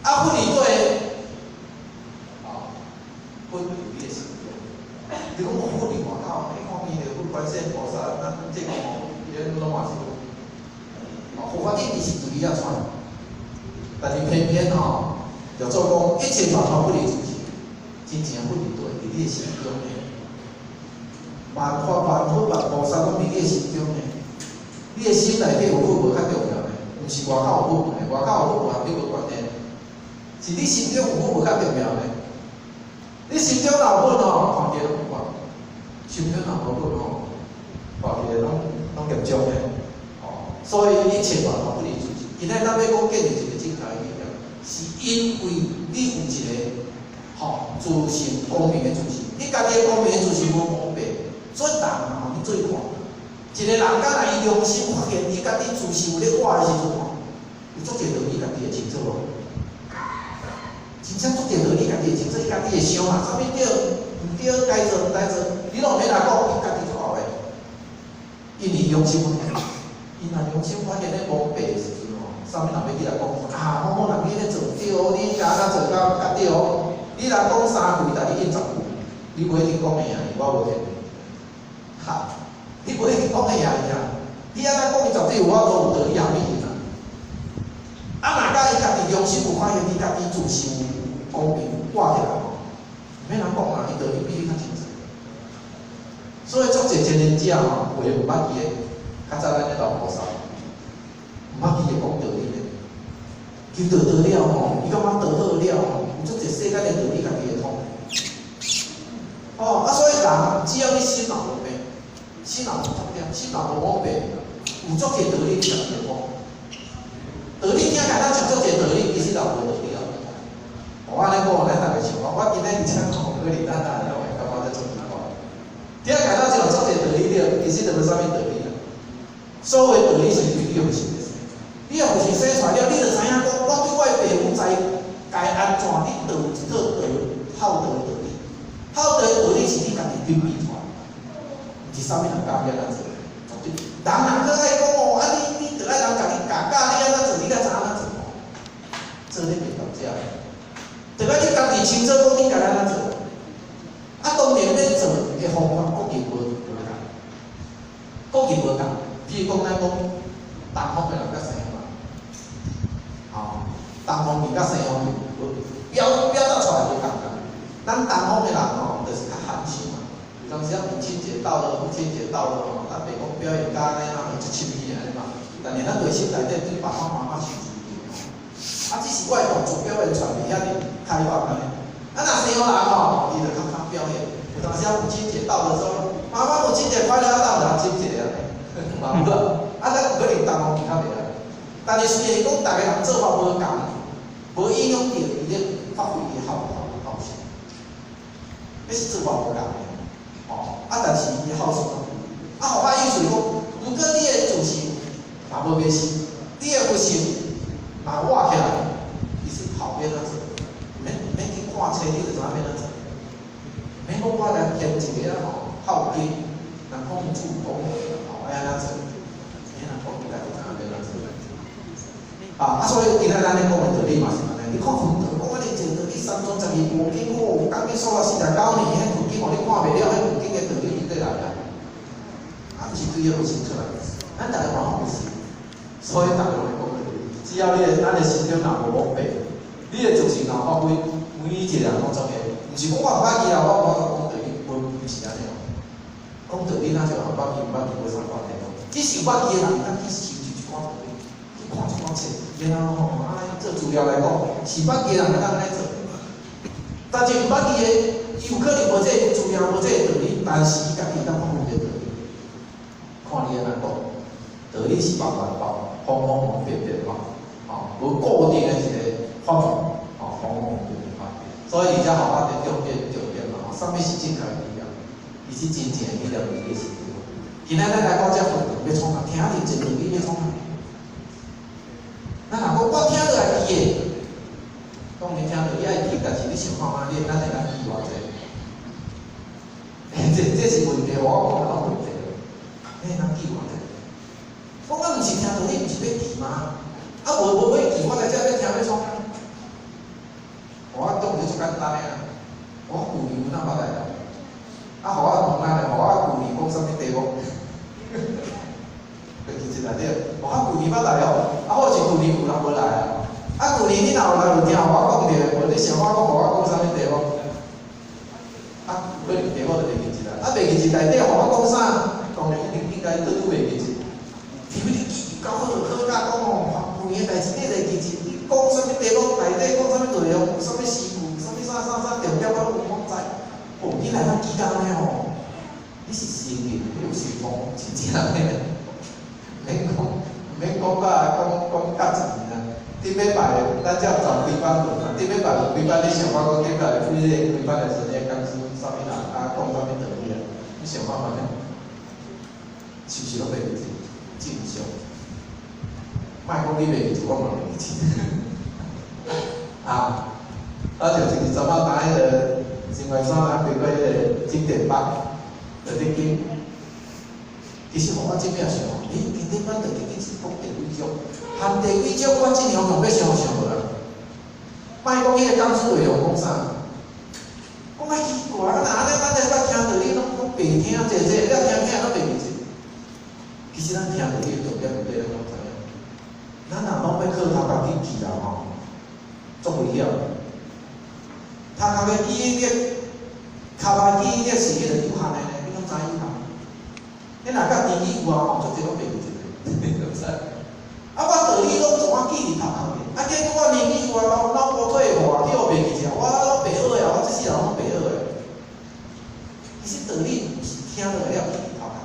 啊，佛伫佗？啊，佛伫你的心中。你讲佛伫外口，你看见著佛观世音菩萨，咱这个吼，伊咧拢嘛是佛。哦，佛法一直是对你遐传，但是偏偏吼，就做讲一切万法不离自性，真正佛伫佗？伫你的心中呢。万法万佛万菩萨拢伫你的心中呢。你的心内底有佛无较重要呢，毋是外口有佛呢，外口有佛无和你无关系。是你心中有佛無較重要呢？你心中若有佛吼，看起來攏無掛；心中若無佛吼，看起來攏嚴重的。哦，所以一切萬法不離自性。今仔咱欲講建立一個正確的理念，是因為你有一個吼自性光明的自性，你家己的光明的自性無蒙蔽，所以人吼你做看，一個人敢若伊良心發現，伊家己自性有咧活的時陣吼，有足濟道理家己會清楚無？真正足濟道理家己會清楚，伊家己會想啊，啥物對，毋對，該做毋該做，你攏毋免來講，伊家己做後的，因為良心發現，伊若良心發現咧蒙蔽的時陣吼，啥物人欲起來講啊，某某人你咧做毋對哦，你應該按怎做較較對哦？你若講三句，但你應10句，你無一定講會贏伊，我無聽。哈，你無一定講會贏伊啊！你按怎講伊絕對有法度有道理後面啊？啊，若佮伊家己良心有發現，伊家己自性有光明掛起來吼，毋免人講啊，伊道理比你較清楚。所以足濟前人者吼，有的毋捌記的，較早咱咧老菩薩，毋捌記會講道理的，求道得了吼，伊感覺得好了吼，有足濟世間的道理家己會通。哦，啊，所以人只要你心若無病，心若無重點，心若無毛病，有足濟道理你家己會通。道理聽起來咱像足濟道理，其實也無道理啊。我按呢講，咱逐家想講，我今仔日請講，可能咱大家攏會感覺這足奇怪。聽起來咱像足濟道理對，其實就無啥物道理啊。所謂道理是對你有信的，你若有信生出來了，你就知影講，我對我的爸母知該按怎，你就有一套道孝道的道理。孝道的道理是你家己品味出來，毋是啥物人教你按怎做。絕對，人人閣愛講哦，啊你著愛人共你教教你按怎做，你才知按怎做。做咧袂到遮，著愛你家己清楚講你該按怎做。啊，當然欲做的方法各人無仝，各人無仝。比如講，咱講東方的人佮西方人，吼，東方人佮西方人無表達出來無仝仝。咱東方的人吼，就是較含蓄嘛。有當時啊，母親節到了，父親節到了吼，咱袂講表演甲按呢啊，足親密按呢嘛。但是咱內心內底對爸爸媽媽是尊敬的。啊，只是我的動作表現出來袂遐爾開放按呢。啊，若西方人吼，伊就較較表演。有當時啊，母親節到的時候，媽媽母親節快樂，啊，有人親一下按呢，嘛有啦。啊，咱有可能東方人較袂按呢。但是雖然講逐个人做法無仝，無影響著伊咧發揮伊孝心。彼是做法無仝的，吼。啊，但是伊孝心。啊，佛法意思是講，如果你的自性若無迷失，你的佛性若活起來，其實後欲按怎做，免去看冊，你就知影欲按怎做。免講我來編一個啊吼孝經，人講主公吼愛按怎做，免人講你家己知影欲按怎做。啊，所以今仔咱咧講的道理嘛是按呢。你看佛陀講按呢濟道理，三藏十二部經，哦，講去數了49年，彼佛經予你看袂了，彼佛經的道理佇佗來啊？啊，毋是對個佛性出來，咱逐个嘛攏有是，所以逐个攏會講道理。只要你的咱的心中若無蒙蔽，你的自性若發揮，每一個人攏總會，毋是講我毋捌記啊，我無法度講道理，無毋是按呢哦。講道理若就捌記毋捌記無啥關係哦。只是有捌記的人，會當去收集一寡道理，去看一寡冊，然後吼，按呢做資料來講，是捌記的人會當按呢做。但是毋捌記的，伊有可能無這個資料，無這個道理，但是伊家己會當發揮這個道理。看你按怎講，道理是萬萬包，方方面面嘛，吼，無固定的一個法門，吼，方方面面嘛。所以而遮佛法的重點嘛，吼，啥物是正確的理念？其實真正的理念佇你心中。今仔咱來講這佛道欲創啥？聽著這道理欲創啥？咱若講我聽著會記的，當然聽著你愛記，但是你想看覓，你咱會當記偌濟？這是問題，我講的攏問題。你會當記偌濟？我講毋是聽道理，毋是欲記嗎？啊，無欲記，我來遮欲聽欲創啥？我當然足簡單的啊！我舊年有哪捌來啊？啊，予我問咱咧，予我舊年講啥物題目？袂記得對，予我舊年捌來哦，啊，好是舊年有人無來啊？啊，舊年你若有來有聽我講著，無你想我講，予我講啥物題目？啊，可能題目就袂記得，啊，袂記得內底予我講啥？當然一定應該拄拄袂記得。因為你記夠好，好甲講哦，舊年的代誌你會記得，講啥物題目，內底講啥物。內容，有啥物詩句，啥物啥啥啥重點，我攏有攏知。哦，你來咱記甲按呢吼，你是心靈，你有神通，真正的。免講，免講甲講講甲一年啊。頂禮拜咱才十幾班落，頂禮拜有幾班你想看講頂禮拜幾個幾班的時陣，講師啥物人啊，講啥物道理啊？你想看覓呢？是毋是攏袂記得？正常。莫講你袂記得，我嘛袂記得。啊，啊就一日昨仔搭彼个新華山，咱開過彼个經典班，就咧經。其實互我這邊想，欸，經典班就直接是講地位足，含地位足，我這兩項欲想想無啦。莫講彼个講師內容講啥，講較奇怪，啊若按呢，咱咧捌聽道理攏攏白聽濟濟，了聽聽攏袂記得。其實咱聽道理的重點佇佗，咱攏知影。咱若攏欲靠頭殼去記啦吼，足危險。頭殼的記憶力、頭殼記憶力是彼個有限的呢，你攏知有限。你若佮年紀有啊吼，足濟攏袂記得，你攏知。啊，我道理攏總啊記佇頭殼面，啊，結果我年紀有啊，腦腦部退化，去予袂記得，我攏白學的，我這世人攏白學的。其實道理毋是聽落了記佇頭殼，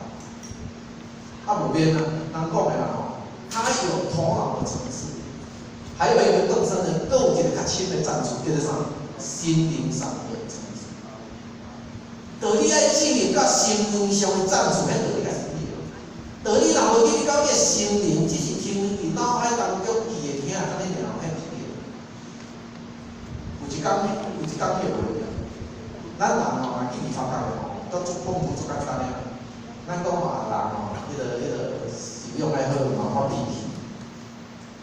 啊無免啊，人講的啦吼，他有頭腦的層次，還有一個更深的，閣有一個較深的層次，叫做啥？心靈上的層次。道理愛進入到心靈上的層次，彼道理才是對的。道理若無進入到你的心靈，只是停留佇腦海當中記的聽，按呢爾，彼毋是對。有一工，有一工去無的。咱人吼，若記佇頭殼的吼，都足講句足簡單的。咱講嘛，人吼，彼個修養愛好，嘛發脾氣，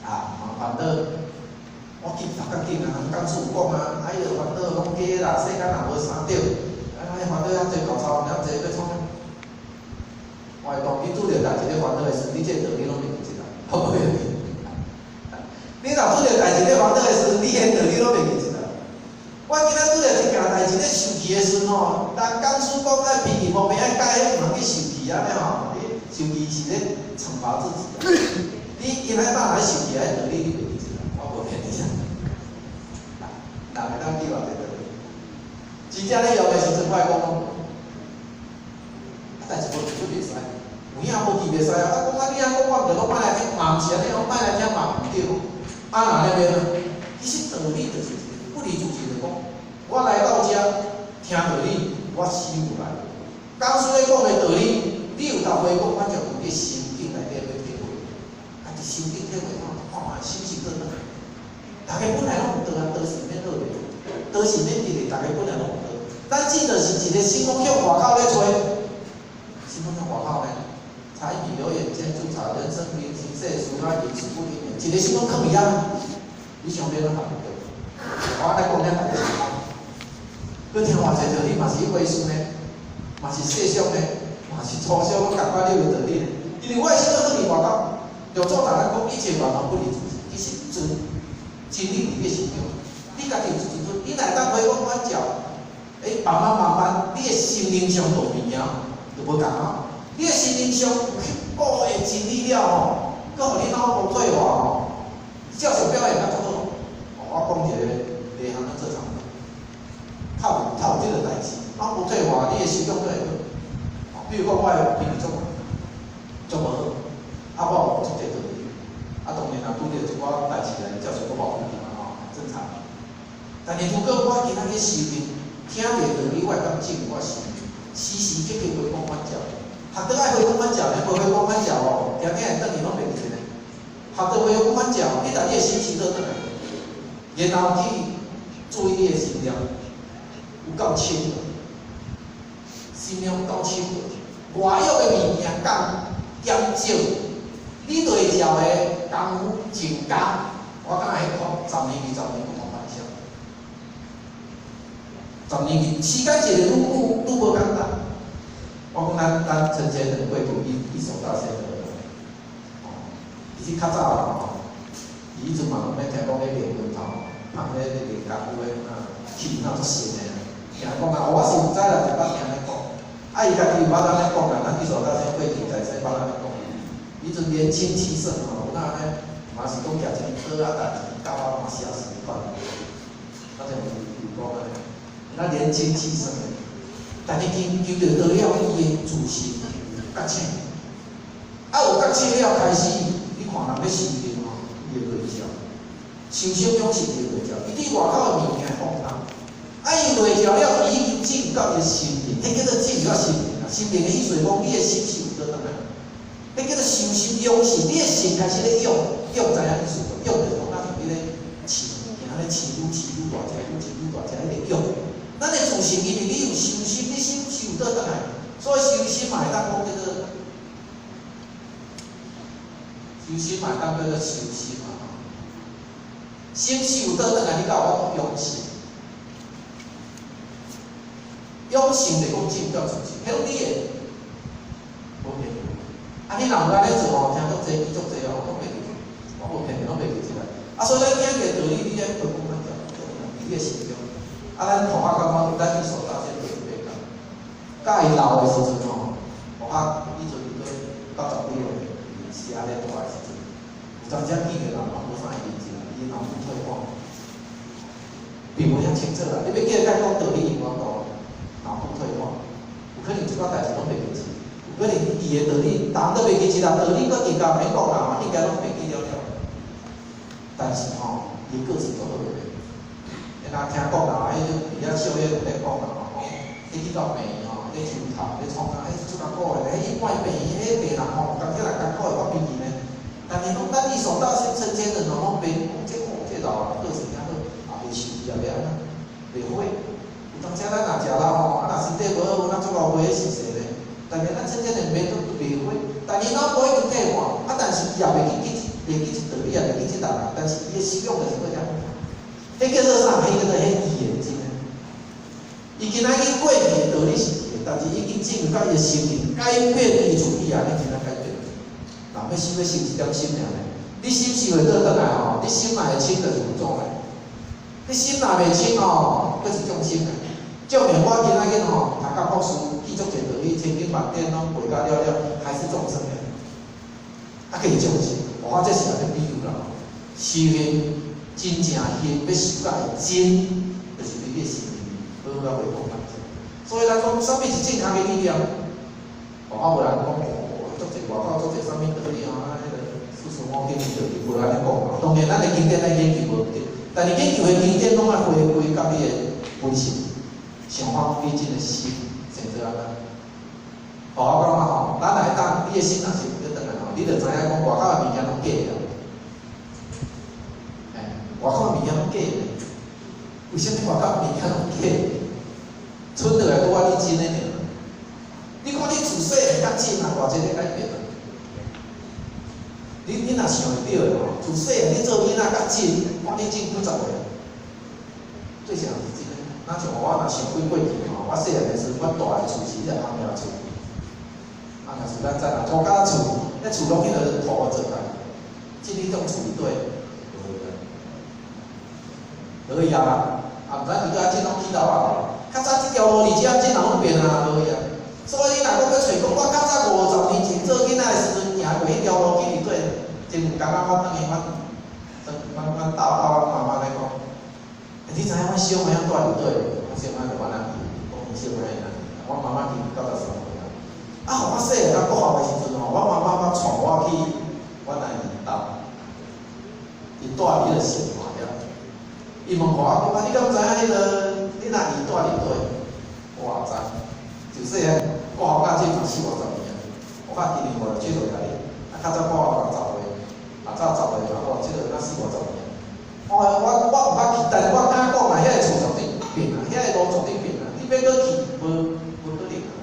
啊，嘛煩惱。我記頭殼緊啊，人講師有講啊，啊，彼个煩惱攏假啦，世間若無啥對，啊，彼煩惱遐濟厚臭，遐濟欲創啥？我會講，你拄著代誌咧煩惱的時陣，你這個道理攏袂記得啦，好無？你若拄著代誌咧煩惱的時陣，你彼道理攏袂記得啦。我今仔拄著一件代誌咧受氣的時陣吼，人講師講愛脾氣無變愛改，毋通去受氣按呢吼，你受氣是咧懲罰自己啊。你今仔早來受氣，彼道理你袂記得啦，我無騙你啊。人會當記偌濟道理？真正咧用的時陣，我會講，啊，但是無記閣袂使，有影無記袂使啊！啊，講啊，你按講，我毋著攏莫來聽，嘛毋是按呢，莫來聽嘛毋對。啊，若按呢欲按怎？其實道理就是不離自己，就講，我來到遮聽道理，我心有來。講師咧講的道理，你有逐回講，反正有你心境內底欲體會，啊，佇心境體會，看看覓心情閣轉來。逐家本來攏有道啊，道是免學的，道是免得的，逐家本來攏有道。咱只就是一个心攏向外口咧揣，心攏向外口呢？柴米油鹽醬醋茶，人生平行世俗啊，飲食不姻緣，一个心攏囥佇遐，你想欲按怎學對？我按呢講了，逐家是空。閣聽偌濟道理嘛是彼回事呢，嘛是世俗呢，嘛是粗俗，攏仝款你的道理呢。因為我的心攏囥佇外口，六祖大咱講一切萬法不離自性，其實真真理佇你心中，你家己有一陣，你若會當回光返照，欸，慢慢慢慢，你的心靈上就變啊，就無仝啊。你的心靈上有去悟的真理了吼，閣予你腦部退化吼，照常表現甲足好。我講一个內行咱做參考，較有這个代誌，腦部退化，你的修養閣會好。比如講，我的脾氣足足無好，啊，我有足濟道理，啊，當然若拄著一寡代誌來，照常閣爆脾氣嘛吼，正常。但是如果我今仔去修行，聽著道理，我會當進入我心，時時刻刻回光返照。學得愛回光返照，你無回光返照哦，定定會轉去攏袂記得。學得回光返照，你把你的心情倒轉來，然後去注意你的心念有夠深無？心念有夠深無？外欲的物件降減少，你內照的功夫增加，我敢會講10年、20年不同凡響。10年時間一个愈久愈無簡單。我講咱陳先生過去一手大先生，哦，其實較早啦吼，伊彼陣嘛攏免聽講咧練拳頭，拍咧練功夫的啊，氣那足神的。聽講啊，我是毋知啦，就捌聽咧講。啊，伊家己有捌按呢講啦，咱一手大先過去在世捌按呢講。彼陣年輕氣盛吼，有哪按呢，嘛是講舉一支刀啊，逐一支狗啊，嘛寫死款。咱就有讲安尼，咱年轻气盛的，但是求求著道了，伊的自信有觉醒。啊，有觉醒了开始，你看人欲修行吼，伊会袂照，修心养性伊会袂照，伊对外口的物件放空。啊，伊袂照了，伊已经进入到伊的心灵，彼叫做进入到心灵啊。心灵的意思是讲，你的心是有倒转来，彼叫做修心养性，你的心开始咧养，养知影意思无？养就是讲，咱像你咧饲物件，咧饲愈饲愈大只，愈饲愈大只，彼个养。咱的自信，因为你有修心，你心是有倒转来，所以修心嘛会当讲叫做修心嘛会当叫做修心嘛吼。心是有倒转来，你才有法度养性。养性就讲进入到自信，彼拢你的无骗你。啊，你若有按呢做吼，听足济，记足济哦，拢袂记，我无骗你，拢袂记起来。啊，所以咱听个道理，你爱回讲咱讲，伫你的心中。啊，咱护法感觉咱一手大仙对一摆讲，佮伊老的时阵吼，护法以阵伊阁90几岁，是安尼大的时阵，有当时见个人拢无啥会认真，伊脑部退化，并无遐清楚啦。你欲叫伊讲道理，伊无法度，脑部退化，有可能这寡代志拢袂记住，有可能伊的道理，逐项都袂记住啦，道理阁更加免讲啦，应该拢袂记了了。但是吼，伊个性足好个。你若听讲啦，彼种伫遐笑迄有咧讲啦吼，讲彼去到病院吼，咧抽头，咧创啥，彼足艰苦的，彼一般病院，彼病人吼，刚起来艰苦的发脾气呢。但是讲咱一手大仙成仙人吼，拢袂讲这哦，这老人个性遐好，也袂生气，也袂按怎，袂火。有当时咱若食老吼，啊若身体无好，咱足老岁是势呢。但是咱成仙人袂都袂火，但是脑部已经退化，啊但是伊也袂记记，袂记这道理，也袂记这人啊，但是伊的修养就是阁遮好。彼叫做啥？彼叫做彼预言真的。伊今仔日过去的道理是对的，但是已经进入到伊的心灵，改变伊自己啊，你真正改变。人欲修欲修一点心尔呢？你心修会倒转来吼，你心若会清就是有主来。你心若袂清吼，阁是众生啊。证明我今仔日吼读到博士，记足济道理，千经万典拢背甲了了，还是众生的。啊，叫伊众生，我这是按呢比喻啦。修行真正行欲修到会真，就是伫你的心里面，好好仔回讲咱。所以咱讲，啥物是正确的理念？哦，啊，无人讲哦，足济外口足济啥物道理吼，啊，彼个四书五经的道理无按呢讲。当然，咱的经典咱研究无对，但是研究的经典拢爱回归到你的本性，想法你真的心成做按怎？哦，我感觉吼，咱来当你的心若是有倒转来吼，你就知影讲外口的物件拢假的。哎，外口的物件拢假的，为啥物外口的物件拢假？剩落来拄仔你真的尔。你看你自细汉到真啊，偌济咧改变啊！你若想会著的吼，自细汉你做囡仔到真，看你进几十岁，最啥是真的。若像我若想过过去吼，我细汉的时阵，阮住的厝是彼个红庙厝，红庙厝咱知啦，土埆厝，彼厝拢彼个土做来，进彼种厝里底，无去啊，啊，毋知伫倒进拢起楼啊。较早这条路伫遮进人拢变啊，无去啊。所以你若讲欲揣讲，我较早50年前做囡仔的时阵，行过彼条路去里底，真有感觉我转去阮，阮兜仔阮妈妈咧讲，欸，你知影阮小妹仔住伫佗？阮小妹就阮阿弟，讲阮小妹仔，阮妈妈今年93岁啊。啊，予我细汉到国校的时阵吼，阮妈妈捌带我去阮阿姨兜，伊住伫彼个新华遐。伊问我讲啊，你敢知影彼个恁阿姨住伫佗？我也知，就细汉国校到这嘛四五十年啊。我较今年57岁啊，啊较早国校六十岁，啊早十岁嘛，吼，这个若四五十年。我毋捌去，但是我敢讲啊，遐个厝绝对变啊，遐个路绝对变啊，你欲阁去，无可能啊。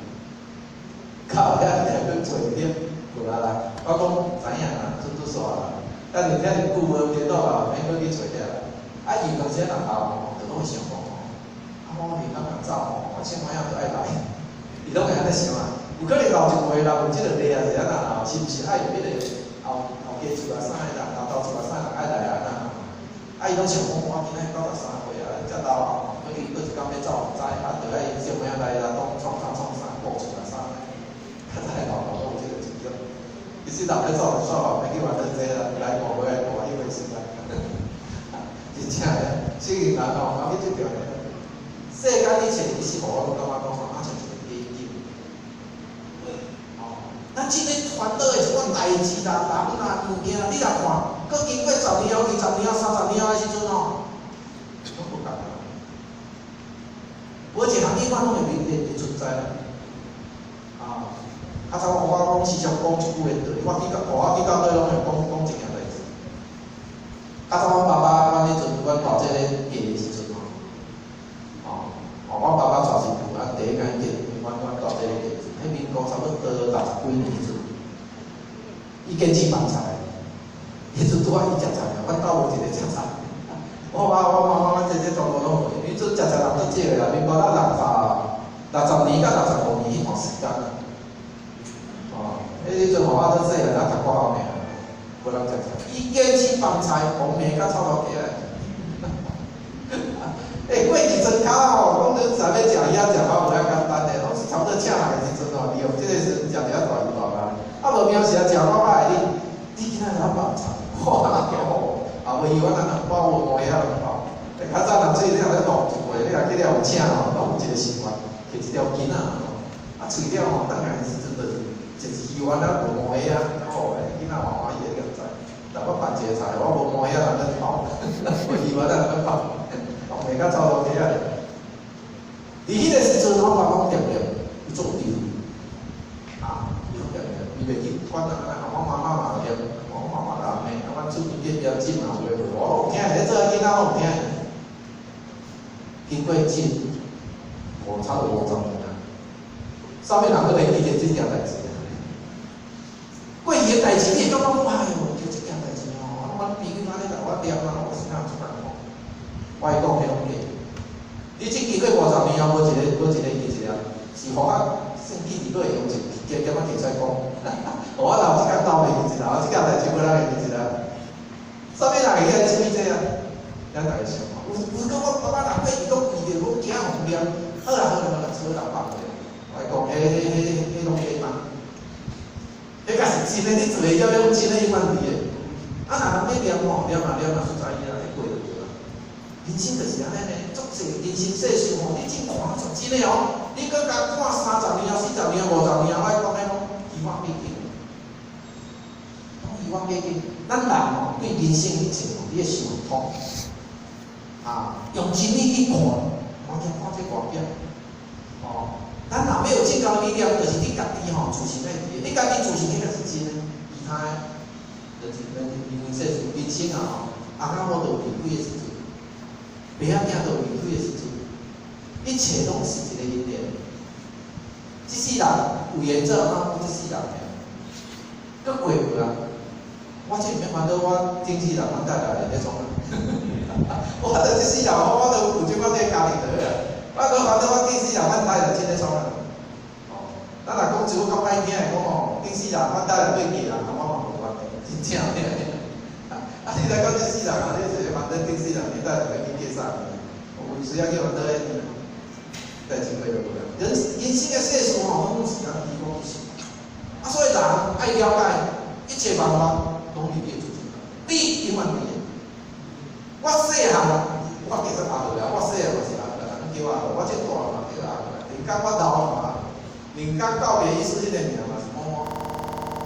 到遐尔阁揣点无啦啦，我讲知影啦，准拄煞啦。但是遐尔久无联络啊，免阁去揣遐啦。啊，伊有当时仔人老吼，就拢会想讲吼，啊，我明仔若走吼，我小妹仔都爱来，伊拢会按呢想啊。有可能老一辈人有这个例啊，是按怎老，是毋是爱有彼个后后家厝啊啥个人，老头厝啊啥人爱来啊按怎？啊，伊拢想讲，我今仔93岁啊，遮老啊，可能阁一工欲走毋知，啊，著爱小妹仔来啦，当创啥创啥，顾厝啊啥。较早的老头拢有这个思想，其实人欲走就煞啦，免去烦恼这啦，来顾无来顾，彼回事啦。真正的，适應人吼，啊，去這條。世間一切其實，我攏感覺講吼，啊像一個假景。哦，咱這個煩惱的一寡代誌啦、人啦、物件啦，你若看，閣經過十年後、20年後、30年後的時陣吼，攏無仝啊。無一項永遠攏會存在啦。啊，較早我講時常講一句話道理，我記到尾攏會講講一件代誌。較早阮爸爸，阮彼陣阮大姐咧嫁的時陣吼，哦，哦，阮爸爸娶新婦，啊，第一工結阮大姐咧嫁時，彼民國差不多60幾年時陣，伊堅持放菜，彼陣拄仔伊食菜，阮兜無一个食菜。我爸、我媽媽、阮姐姐全部攏無，彼陣食菜人足少的啦，民國咱60年到65年彼段時間啦。哦，彼陣我爸做細漢，咱讀國校爾，無人食菜。伊堅持放菜，黃糜佮臭豆腐來。欸，過去莊跤吼，講你啥欲食遐食法無遐簡單的，攏是差不多請來的時陣吼，利用這個時陣食一下大魚大肉。啊，無平時啊食我較會你，你今仔日放菜，哇吼！啊，無魚丸仔兩包，無糜仔兩包。欸，較早人喙了咧弄一回，你若去了有請吼，攏有一個習慣，摕一條筋仔吼，啊，喙了吼，轉來的時陣就是一魚丸仔無糜仔，吼，欸，囡仔歡歡喜的，你敢知？但我辦一個菜，我無糜仔兩包，無魚丸仔兩包，黃糜佮臭豆腐仔。佇彼個時陣，我爸講恬恬，伊做有智慧，啊，伊做恬恬，伊袂去管啊，我媽媽嘛念，我媽媽也罵，啊，阮出面變標準嘛，有的無，我攏有聽，咧做囡仔攏有聽。經過近差不多50年啊，啥物人閣會記得這件代誌？過去的代誌，你會感覺講，哎喲，就這件代誌吼，啊，阮朋友按呢共我念啊，我是哪有這樣講？我會講彼攏假。你這經過五十年後，無一個記一個，是予我算記佇閣會用一兼兼仔提出來講。我老這工斗袂記一啦，這件代誌無人會記一啦。啥物人會記得啥物這啊？咱逐家想看，有講我爸爸若過去攏記著，講驚予念，好啦好啦好啦，做人放下。我講，彼彼彼攏假嘛？彼才是真的，你做的了攏真的永遠佇的。啊，若人欲念吼，念啊念啊，實在伊啊，彼過就對啦。人生就是按呢呢，足濟人生世事吼，你真看足真的哦。你閣共看30年後、40年後、50年後，我講彼攏虛妄假境，攏虛妄假境。咱人吼對人生一切吼，你會想通，啊，用真理去看，看見看這外表，哦。咱若欲有正確理念，就是你家己吼自信愛佇的，你家己自信，彼個是真的，其他的就是人人為世事，人生啊吼，翁仔某都有離開的時陣，爸仔囝都有離開的時陣，一切攏是一個因緣。這世人有緣做啊，這世人爾，閣過無啊？我這毋免煩惱，我頂世人阮太太咧創啊。我著這世人，我著有這款這個家庭就好啊。我閣煩惱，我頂世人阮太太真咧創啊。哦，咱若講一句較歹聽的講吼，頂世人阮太太對嫁人，我嘛無關係，真正的。啊，你來講這世人啊，你是煩惱頂世人，你太太欲去嫁啥？有需要去煩惱彼代誌過就無啦。人生的世事吼，攏是按呢講是。啊，所以人愛了解一切萬物攏佇你的自信內，你永遠佇的。我細漢，我叫做阿和啦，我細漢嘛是阿和啦，人叫阿和，我這大嘛叫阿和啦。連講我老嘛，連講告別儀式彼個名嘛是某某。